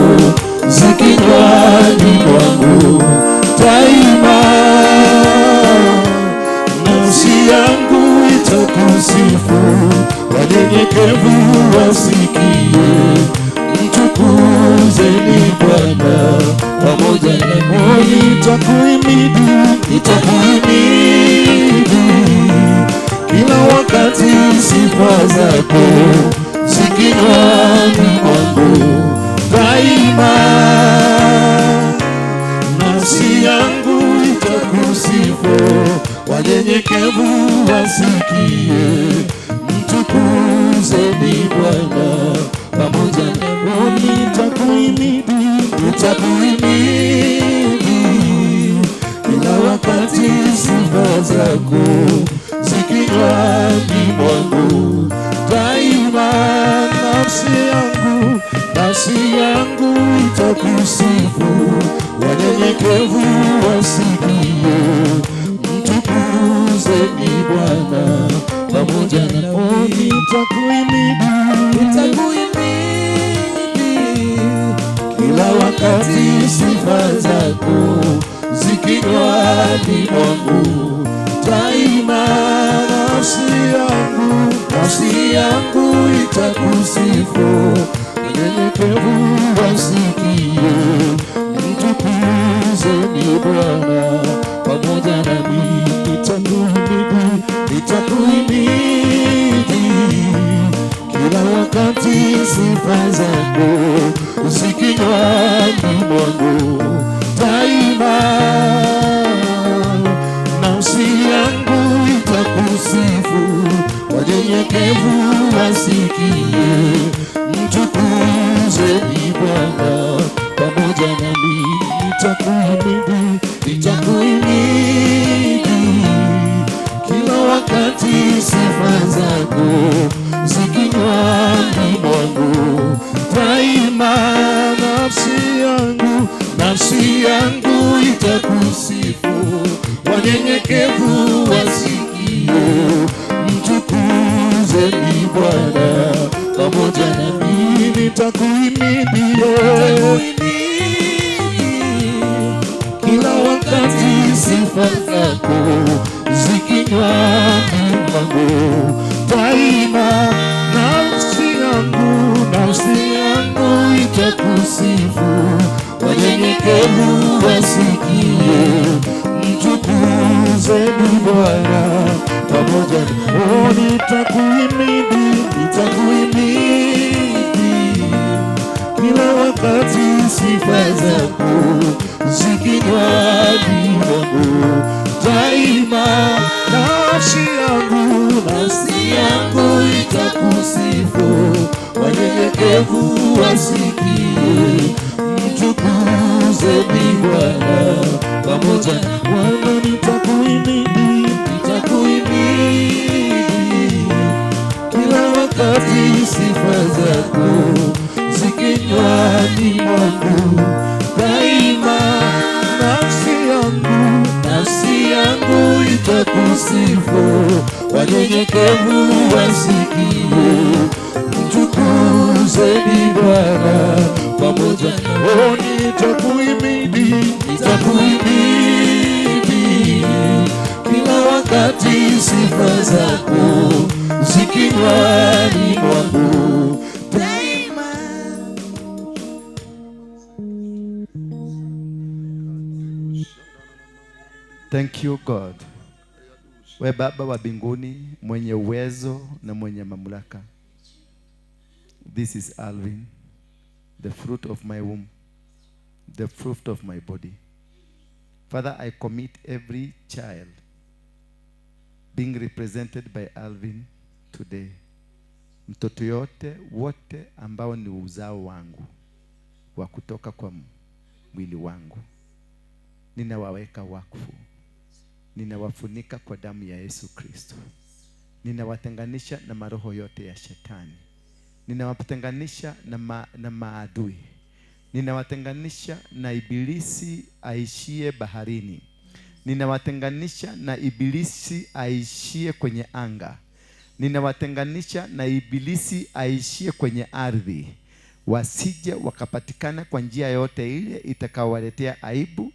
zikinywani mwangu daima. Nafsi yangu itakusifu, wanyenyekevu wasikie. Mtukuzeni Bwana pamoja nami, nitakuhimidi, nitakuhimidi kila wakati, sifa zako zikinywani mwangu daima. Nafsi yangu itakusifu, wanyenyekevu wasikie. Mtukuzeni Bwana pamoja nami, nitakuhimidi, nitakuhimidi kila wakati, sifa zako zikinywani mwangu daima. Nafsi yangu itakusifu, wanyenyekevu wasikie. Mtukuzeni Bwana pamoja nami, nitakuhimidi, Nitakuhimidi kila wakati, sifa zako zikinywani mwangu daima. Nafsi yangu itakusifu, mnyenyekevu wasikie. Mtukuzeni Bwana pamoja nami, nitakuhimidi kila wakati, sifa zako zikinywani mwangu daima. Nafsi yangu itakusifu, wanyenyekevu wasikie. Mtukuzeni Bwana pamoja nami, nitakuhimidi kila wakati, sifa zako zikinywani mwangu daima. Nafsi yangu itakusifu, wanyenyekevu wasikie. Mtukuzeni Bwana pamoja nami, nitakuhimidi kila wakati, sifa zako zikinywani mwangu daima. Nafsi yangu itakusifu, wanyenyekevu wasikie. Mtukuzeni Bwana pamoja nami, nitakuhimidi kila wakati, sifa zako zikinywani mwangu daima. Nafsi yangu itakusifu, wanyenyekevu wasikie. Mtukuzeni Bwana pamoja Bwana, nitakuhimidi kila wakati, sifa zako zikinywani mwangu daima. Nafsi yangu itakusifu, wanyenyekevu wasikie. Mtukuzeni Bwana pamoja nami, nitakuhimidi kila wakati, sifa zako zikinywani mwangu daima. Thank you God. We Baba wa mbinguni, mwenye uwezo na mwenye mamlaka. This is Alvin, the fruit of my womb, the fruit of my body. Father, I commit every child being represented by Alvin today. Mtoto yote, wote ambao ni uzao wangu, wa kutoka kwa mwili wangu, ninawaweka wakfu. Ninawafunika kwa damu ya Yesu Kristo. Ninawatenganisha na maroho yote ya shetani. Ninawatenganisha na maadui. Ninawatenganisha na ibilisi aishie baharini. Ninawatenganisha na ibilisi aishie kwenye anga. Ninawatenganisha na ibilisi aishie kwenye ardhi. Wasije wakapatikana kwa njia yote ile itakayowaletea aibu,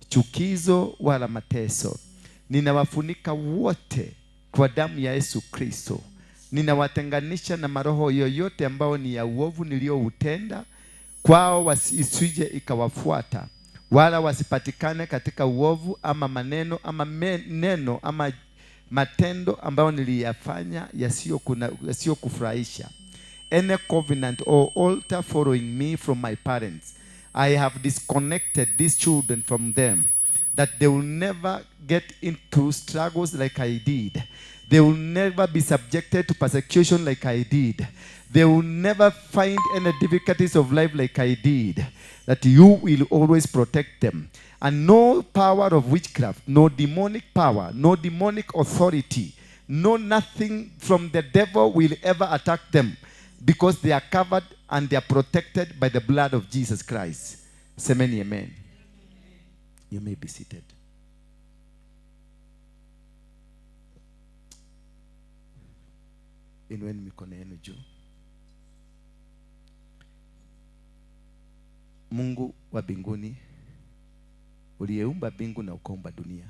chukizo wala mateso. Ninawafunika wote kwa damu ya Yesu Kristo. Ninawatenganisha na maroho yoyote ambao ni ya uovu nilioutenda kwao, isije ikawafuata, wala wasipatikane katika uovu ama maneno ama neno ama matendo ambayo niliyafanya yasiyo kufurahisha. Any covenant or altar following me from my parents, I have disconnected these children from them, that they will never get into struggles like I did. They will never be subjected to persecution like I did. They will never find any difficulties of life like I did. That you will always protect them. And no power of witchcraft, no demonic power, no demonic authority, no nothing from the devil will ever attack them, because they are covered and they are protected by the blood of Jesus Christ. Say many amen. You may be seated. Inueni mikono yenu juu. Mungu wa mbinguni, uliyeumba mbingu na ukaumba dunia,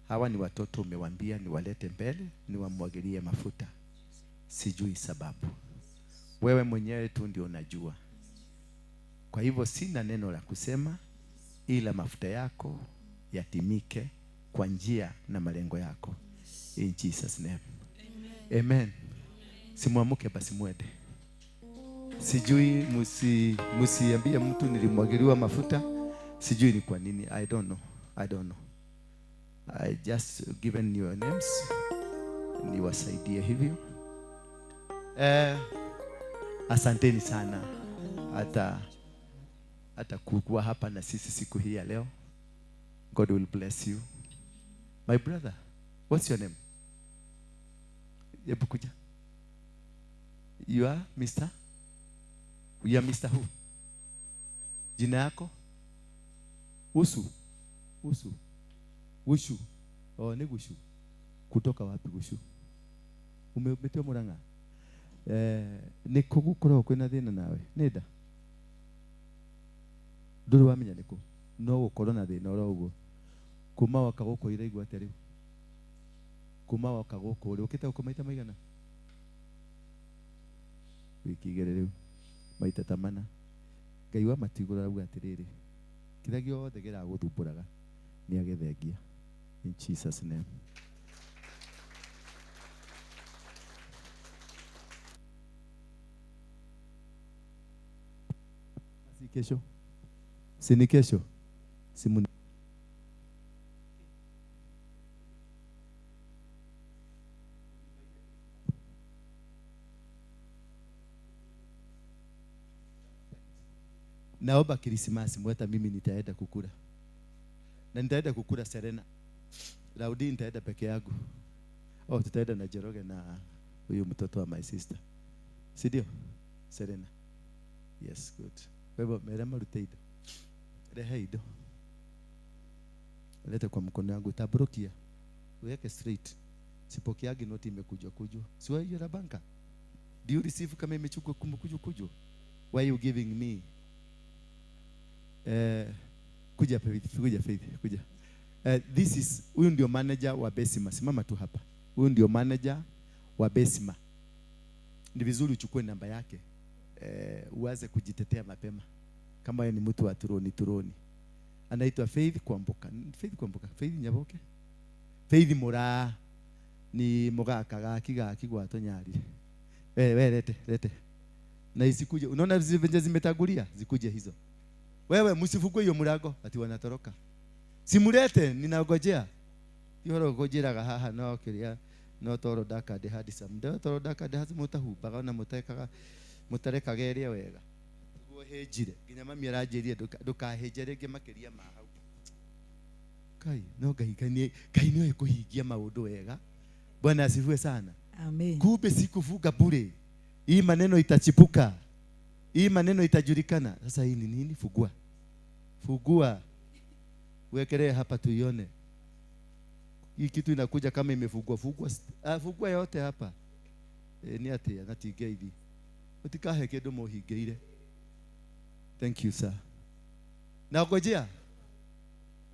Hawa ni watoto umewambia niwalete mbele, niwamwagilie mafuta. Sijui sababu. Wewe mwenyewe tu ndio unajua. Kwa hivyo sina neno la kusema ila mafuta yako yatimike kwa njia na malengo yako. In Jesus name. Amen. Amen. Simuamuke basi mwende. Sijui musiambie mtu nilimwagiliwa mafuta. Sijui ni kwa nini. I don't know. I don't know. I just given your names. Niwasaidie hivyo. Asanteni sana hata kuwa hapa na sisi siku hii ya leo. God will bless you. My brother, what's your name? Hebu kuja. You are Mr? You are Mr. Who? Jina yako? Usu. Usu. Gushu. Oh, ni Gushu. Kutoka wapi Gushu? Umetewa Murang'a? Niko gukorwo kwina thina nawe. Nenda. Nduri wamenya niko. No gukorwo na thina oro uguo. Kuma waka guku iraigua atia riu? Kuma waka guku ri ukite guku maita maigana? Wiki igĩrĩ rĩu. Maita ta mana. Ngai wa matigũrũ arauga atĩrĩrĩ, kĩrĩa gĩothe kĩragũthumbũraga nĩ agĩthengia. In Jesus name. Si kesho? Si ni kesho? Simu naomba Krismasi mweta mimi nitaenda kukula. Na nitaenda kukula Serena. Laudi nitaenda peke yangu. Oh, tutaenda na Jeroge na huyu mtoto wa my sister. Si ndio? Serena. Yes, good. Kwa hivyo merema rute indo. Rehe indo. Leta kwa mkono yangu tabrokia. Uweke straight. Sipokeagi noti imekujwa kujwa. Si wewe yule banka? Do you receive kama imechukua kumkujwa kujwa? Why are you giving me? Kuja Faith, kuja Faith, kuja. This is, huyu ndio manager wa Besima. Simama tu hapa. Huyu ndio manager wa Besima. Ni vizuri uchukue namba yake. Uanze kujitetea mapema. Kama yeye ni mtu wa turoni turoni. Anaitwa Faith Kwamboka. Faith Kwamboka, Faith Nyaboke. Faith Mura ni mugaka gaki gaki gwa tonyari. Wewe lete, lete. Na isikuje. Unaona zile zimetangulia, zikuje hizo. Wewe msifungue hiyo mlango ati wanatoroka. Simulete ninagojea. Ihoro gojeraga haha no kiria no toro daka de hadisa. Mdo toro daka de hazi mutahumbaga na mutekaga mutarekaga iria wega. Guo hejire nginya mami aranjĩrire ndukahenje rĩngĩ makĩria ma hau. Kai no Ngai Ngai nĩoĩ kũhingia maũndũ wega. Bwana asifiwe sana. Amen. Kumbe sikufunga bure. Hii maneno itachipuka. Hii maneno itajulikana. Sasa hii ni nini? Fugua. Fugua. Wekelee hapa tuione. Hii kitu inakuja kama imefugua. Fugua. Fugua yote hapa. Ni ati anatigeithi. Utikahe kindu muhingeire. Thank you sir. Na ngojea.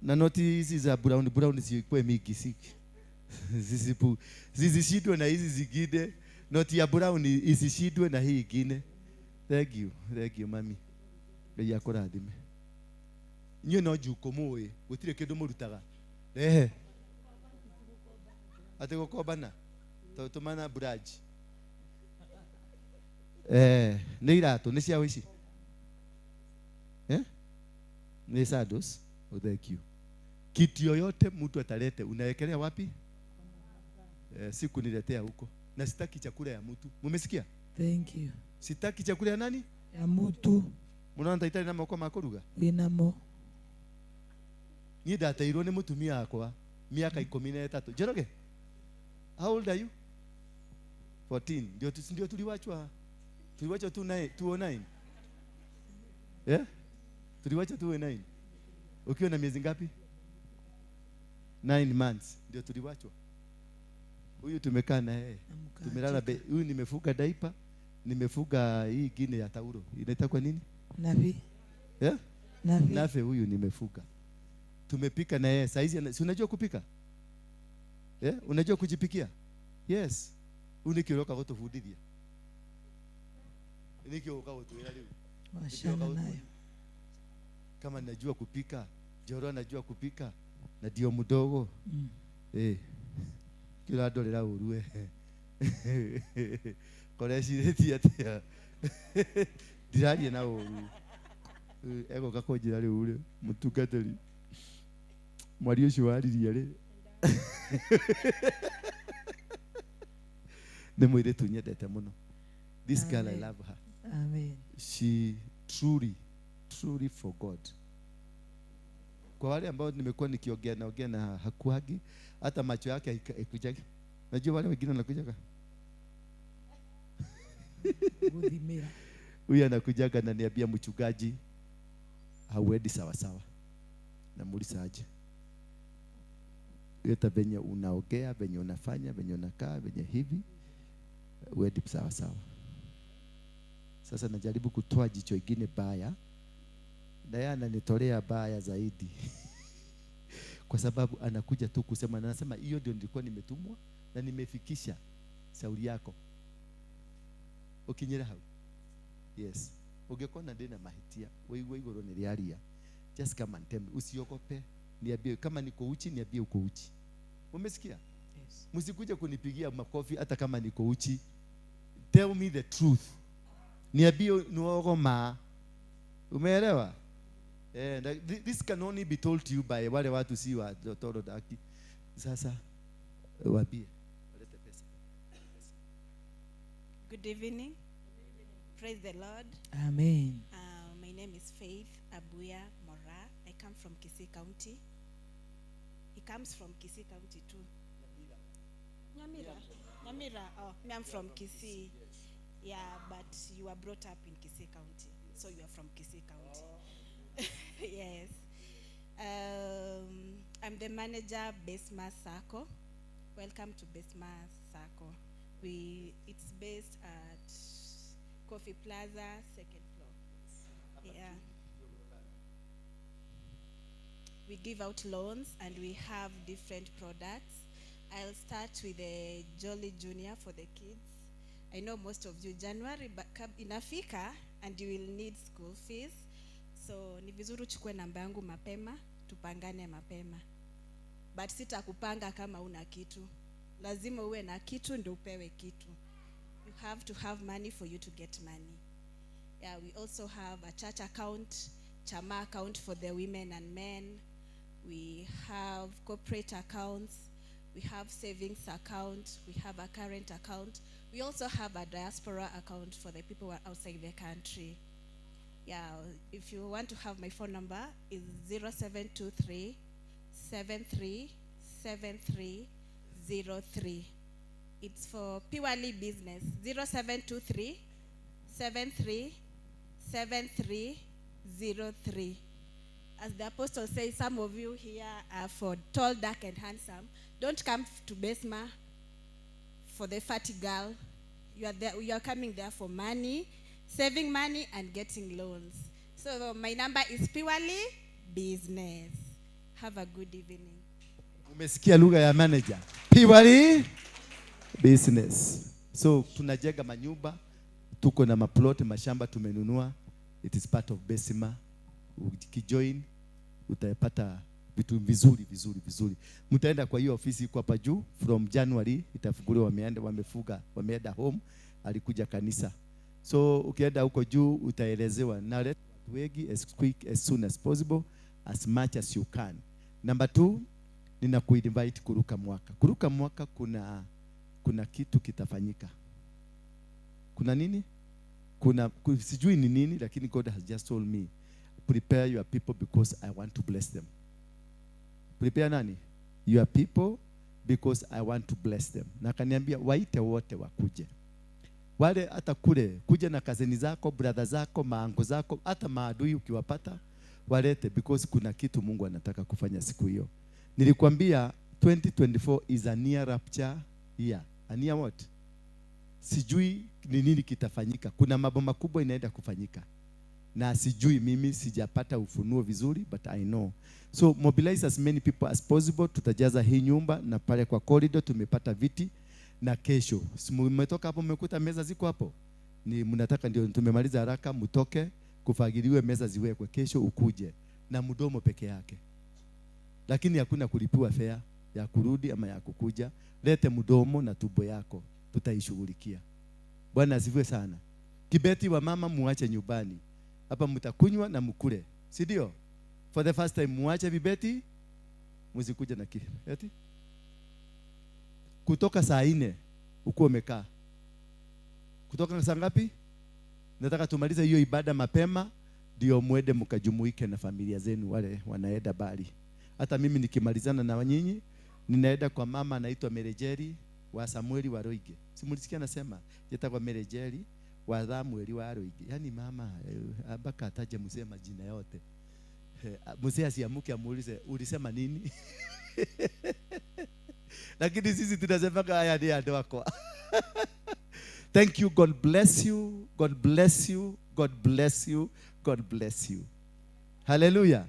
Na noti hizi za brown brown zikuwe mingi siki. Zisishindwe na hizi zingine. Noti ya brown isishindwe na hii ingine. Thank you. Thank you mami. Ngai akũrathime. Inyuĩ no njuko mũĩ, gũtirĩ kĩndũ mũrutaga. Rehe. Atĩ gũkombana. Tũmana branch. Nĩ iratũ, nĩ cia ici. Ni sandals. Oh, thank you. Kitu yoyote mtu atalete, unawekelea wapi? Siku niletea huko. Na sitaki chakula ya mtu. Mumesikia? Thank you. Sitaki chakula ya nani? Ya mtu. Munaona taitari na moko makoruga? Winamo. Ni ndateirwo ni mutumia wakwa miaka 13. Njoroge. How old are you? 14. Ndio tuliwachwa. Tuliwachwa 209. Yeah? Tuliwacha 209. Ukiwa na miezi ngapi? 9 months. Ndio tuliwachwa. Huyu tumekaa na yeye. Tumelala huyu nimefuga diaper, nimefuga hii ingine ya tauro. Inaitwa nini? Nafi. Yeah? Nafi. Nafi huyu nimefuga. Tumepika na yeye. Saizi si unajua kupika? Unajua kujipikia? Yes. Unikiroka gutubundithia. Nikioka gutwira riu. Wachana nayo. Kama najua kupika, Joro anajua kupika na ndio mdogo. Kila ndorera uru korecirĩtie atĩa ndiraria na ũru egoka kũnjĩra rĩu rĩ mũtungatĩri mwaria ũcio waririe rĩ nĩ mũirĩtu nyendete mũno. This girl, I love her. Amen. She truly truly for God. Kwa wale ambao nimekuwa nikiongea naongea na hakuagi hata macho yake haikuja. Najua wale wengine wanakuja. Huyu anakujaga na niambia mchungaji hauendi sawa sawa. Namuuliza aje? Yote venye unaongea, venye unafanya, venye unakaa, venye hivi uendi sawa sawa. Sasa najaribu kutoa jicho ingine baya na yeye ananitolea baya zaidi. Kwa sababu anakuja tu kusema na anasema hiyo ndio nilikuwa nimetumwa na nimefikisha shauri yako. Ukinyera hau. Yes. Ungekona ndina mahitia, wewe igoro niliaria. Just come and tell me, usiogope, niambie kama niko uchi, niambie uko uchi. Umesikia? Yes. Msikuje kunipigia makofi hata kama niko uchi. Tell me the truth. Niambie nuogoma. Umeelewa? This can only be told to you by wale watu si wa toro daki. Sasa waambie walete pesa. Good evening. Praise the Lord. Amen. My name is Faith Abuya Mora. I come from Kisii County. He comes from Kisii County too. Nyamira. Nyamira. Oh, me, I'm from Kisii. Yeah, but you were brought up in Kisii County. So you are from Kisii County. Yes. I'm the manager, Besma Sacco. Welcome to Besma Sacco. It's based at Coffee Plaza, second floor. Yeah. We give out loans and we have different products. I'll start with the Jolly Junior for the kids. I know most of you, January inafika and you will need school fees. So ni vizuri uchukue namba yangu mapema, tupangane mapema. But sitakupanga kama una kitu. Lazima uwe na kitu ndio upewe kitu. You have to have money for you to get money. Yeah, we also have a church account, chama account for the women and men. We have corporate accounts. We have savings account. We have a current account. We also have a diaspora account for the people who are outside the country. Yeah, if you want to have my phone number, it's 0723 737303. It's for purely business. 0723 737303. As the apostle says, some of you here are for tall, dark, and handsome. Don't come to Besma for the fatty girl. You are there, you are coming there for money, saving money, and getting loans. So my number is purely business. Have a good evening. Umesikia lugha ya manager. Purely business. So tunajenga manyumba, tuko na maplot, mashamba tumenunua. It is part of Besima. Ukijoin utapata vitu vizuri vizuri vizuri. Mtaenda kwa hiyo ofisi iko hapa juu from January itafunguliwa, wameenda wamefuga, wameenda home, alikuja kanisa. So ukienda huko juu utaelezewa na watu wengi as quick as soon as possible, as much as you can. Number 2, ninakuinvite kuruka mwaka. Kuruka mwaka kuna kitu kitafanyika. Kuna nini? Kuna sijui ni nini, lakini God has just told me, prepare your people because I want to bless them. Prepare nani? Your people because I want to bless them. Na akaniambia waite wote wakuje. Wale hata kule kuja na kazeni zako, brother zako, maango zako, hata maadui ukiwapata walete, because kuna kitu Mungu anataka kufanya siku hiyo. Nilikwambia 2024 is a near rapture year. A near what? Sijui ni nini kitafanyika. Kuna mambo makubwa inaenda kufanyika. Na sijui mimi sijapata ufunuo vizuri, but I know. So mobilize as many people as possible. Tutajaza hii nyumba na pale kwa corridor tumepata viti. Na kesho mmetoka hapo mmekuta meza ziko hapo, ni mnataka ndio tumemaliza haraka, mtoke kufagiliwe, meza ziwekwe, kesho ukuje na mdomo peke yake, lakini hakuna kulipiwa fare ya kurudi ama ya kukuja. Lete mdomo na tumbo yako, tutaishughulikia. Bwana asifiwe sana. Kibeti wa mama muache nyumbani hapa, mtakunywa na mkule, si ndio? For the first time muache vibeti, msikuja na kibeti. Kutoka saa 4 ukuwa umekaa. Kutoka saa ngapi? Nataka tumalize hiyo ibada mapema ndio muende mkajumuike na familia zenu wale wanaenda bali. Hata mimi nikimalizana na nyinyi ninaenda kwa mama anaitwa Merejeri wa Samueli wa Roige. Si mlisikia anasema jeta kwa Merejeri wa Samueli wa Roige. Yaani mama mpaka ataje mzee majina yote. Mzee asiamuke amuulize ulisema nini? Lakini sisi tunasema haya ni andũ akwa. Thank you. God bless you. God bless you. God bless you. God bless you. Hallelujah.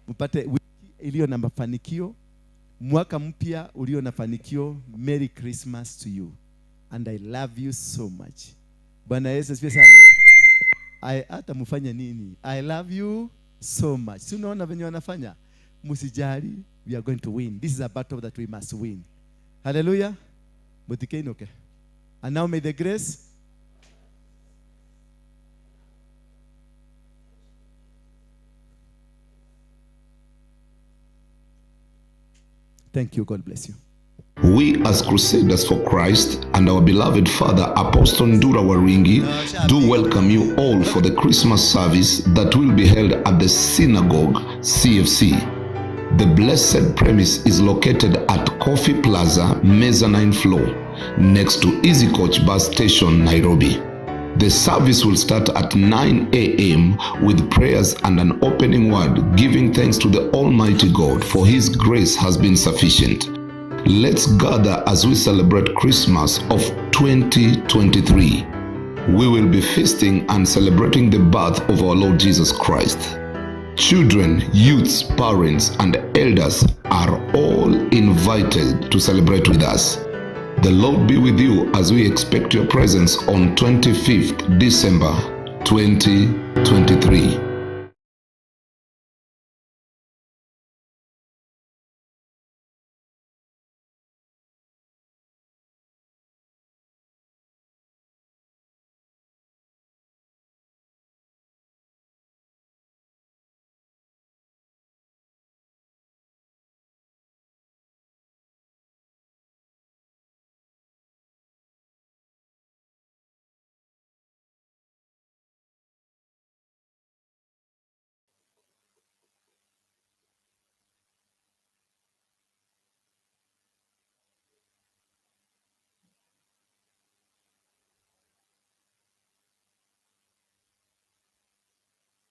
Mpate wiki iliyo na mafanikio, mwaka mpya ulio na mafanikio. Merry Christmas to you. And I love you so much. Bwana Yesu asifiwe sana. Hata mfanye nini? I love you so much. Si unaona venye wanafanya? Msijali, we are going to win. This is a battle that we must win. Hallelujah. Mutikeinoke. And now may the grace Thank you. God bless you. We as Crusaders for Christ and our beloved Father Apostle Ndura Waruinge do welcome you all for the Christmas service that will be held at the Synagogue CFC. The blessed premise is located at Coffee Plaza, Mezzanine Floor, next to Easy Coach Bus Station, Nairobi. The service will start at 9 a.m. with prayers and an opening word, giving thanks to the Almighty God for His grace has been sufficient. Let's gather as we celebrate Christmas of 2023. We will be feasting and celebrating the birth of our Lord Jesus Christ. Children, youths, parents, and elders are all invited to celebrate with us. The Lord be with you as we expect your presence on 25th December 2023.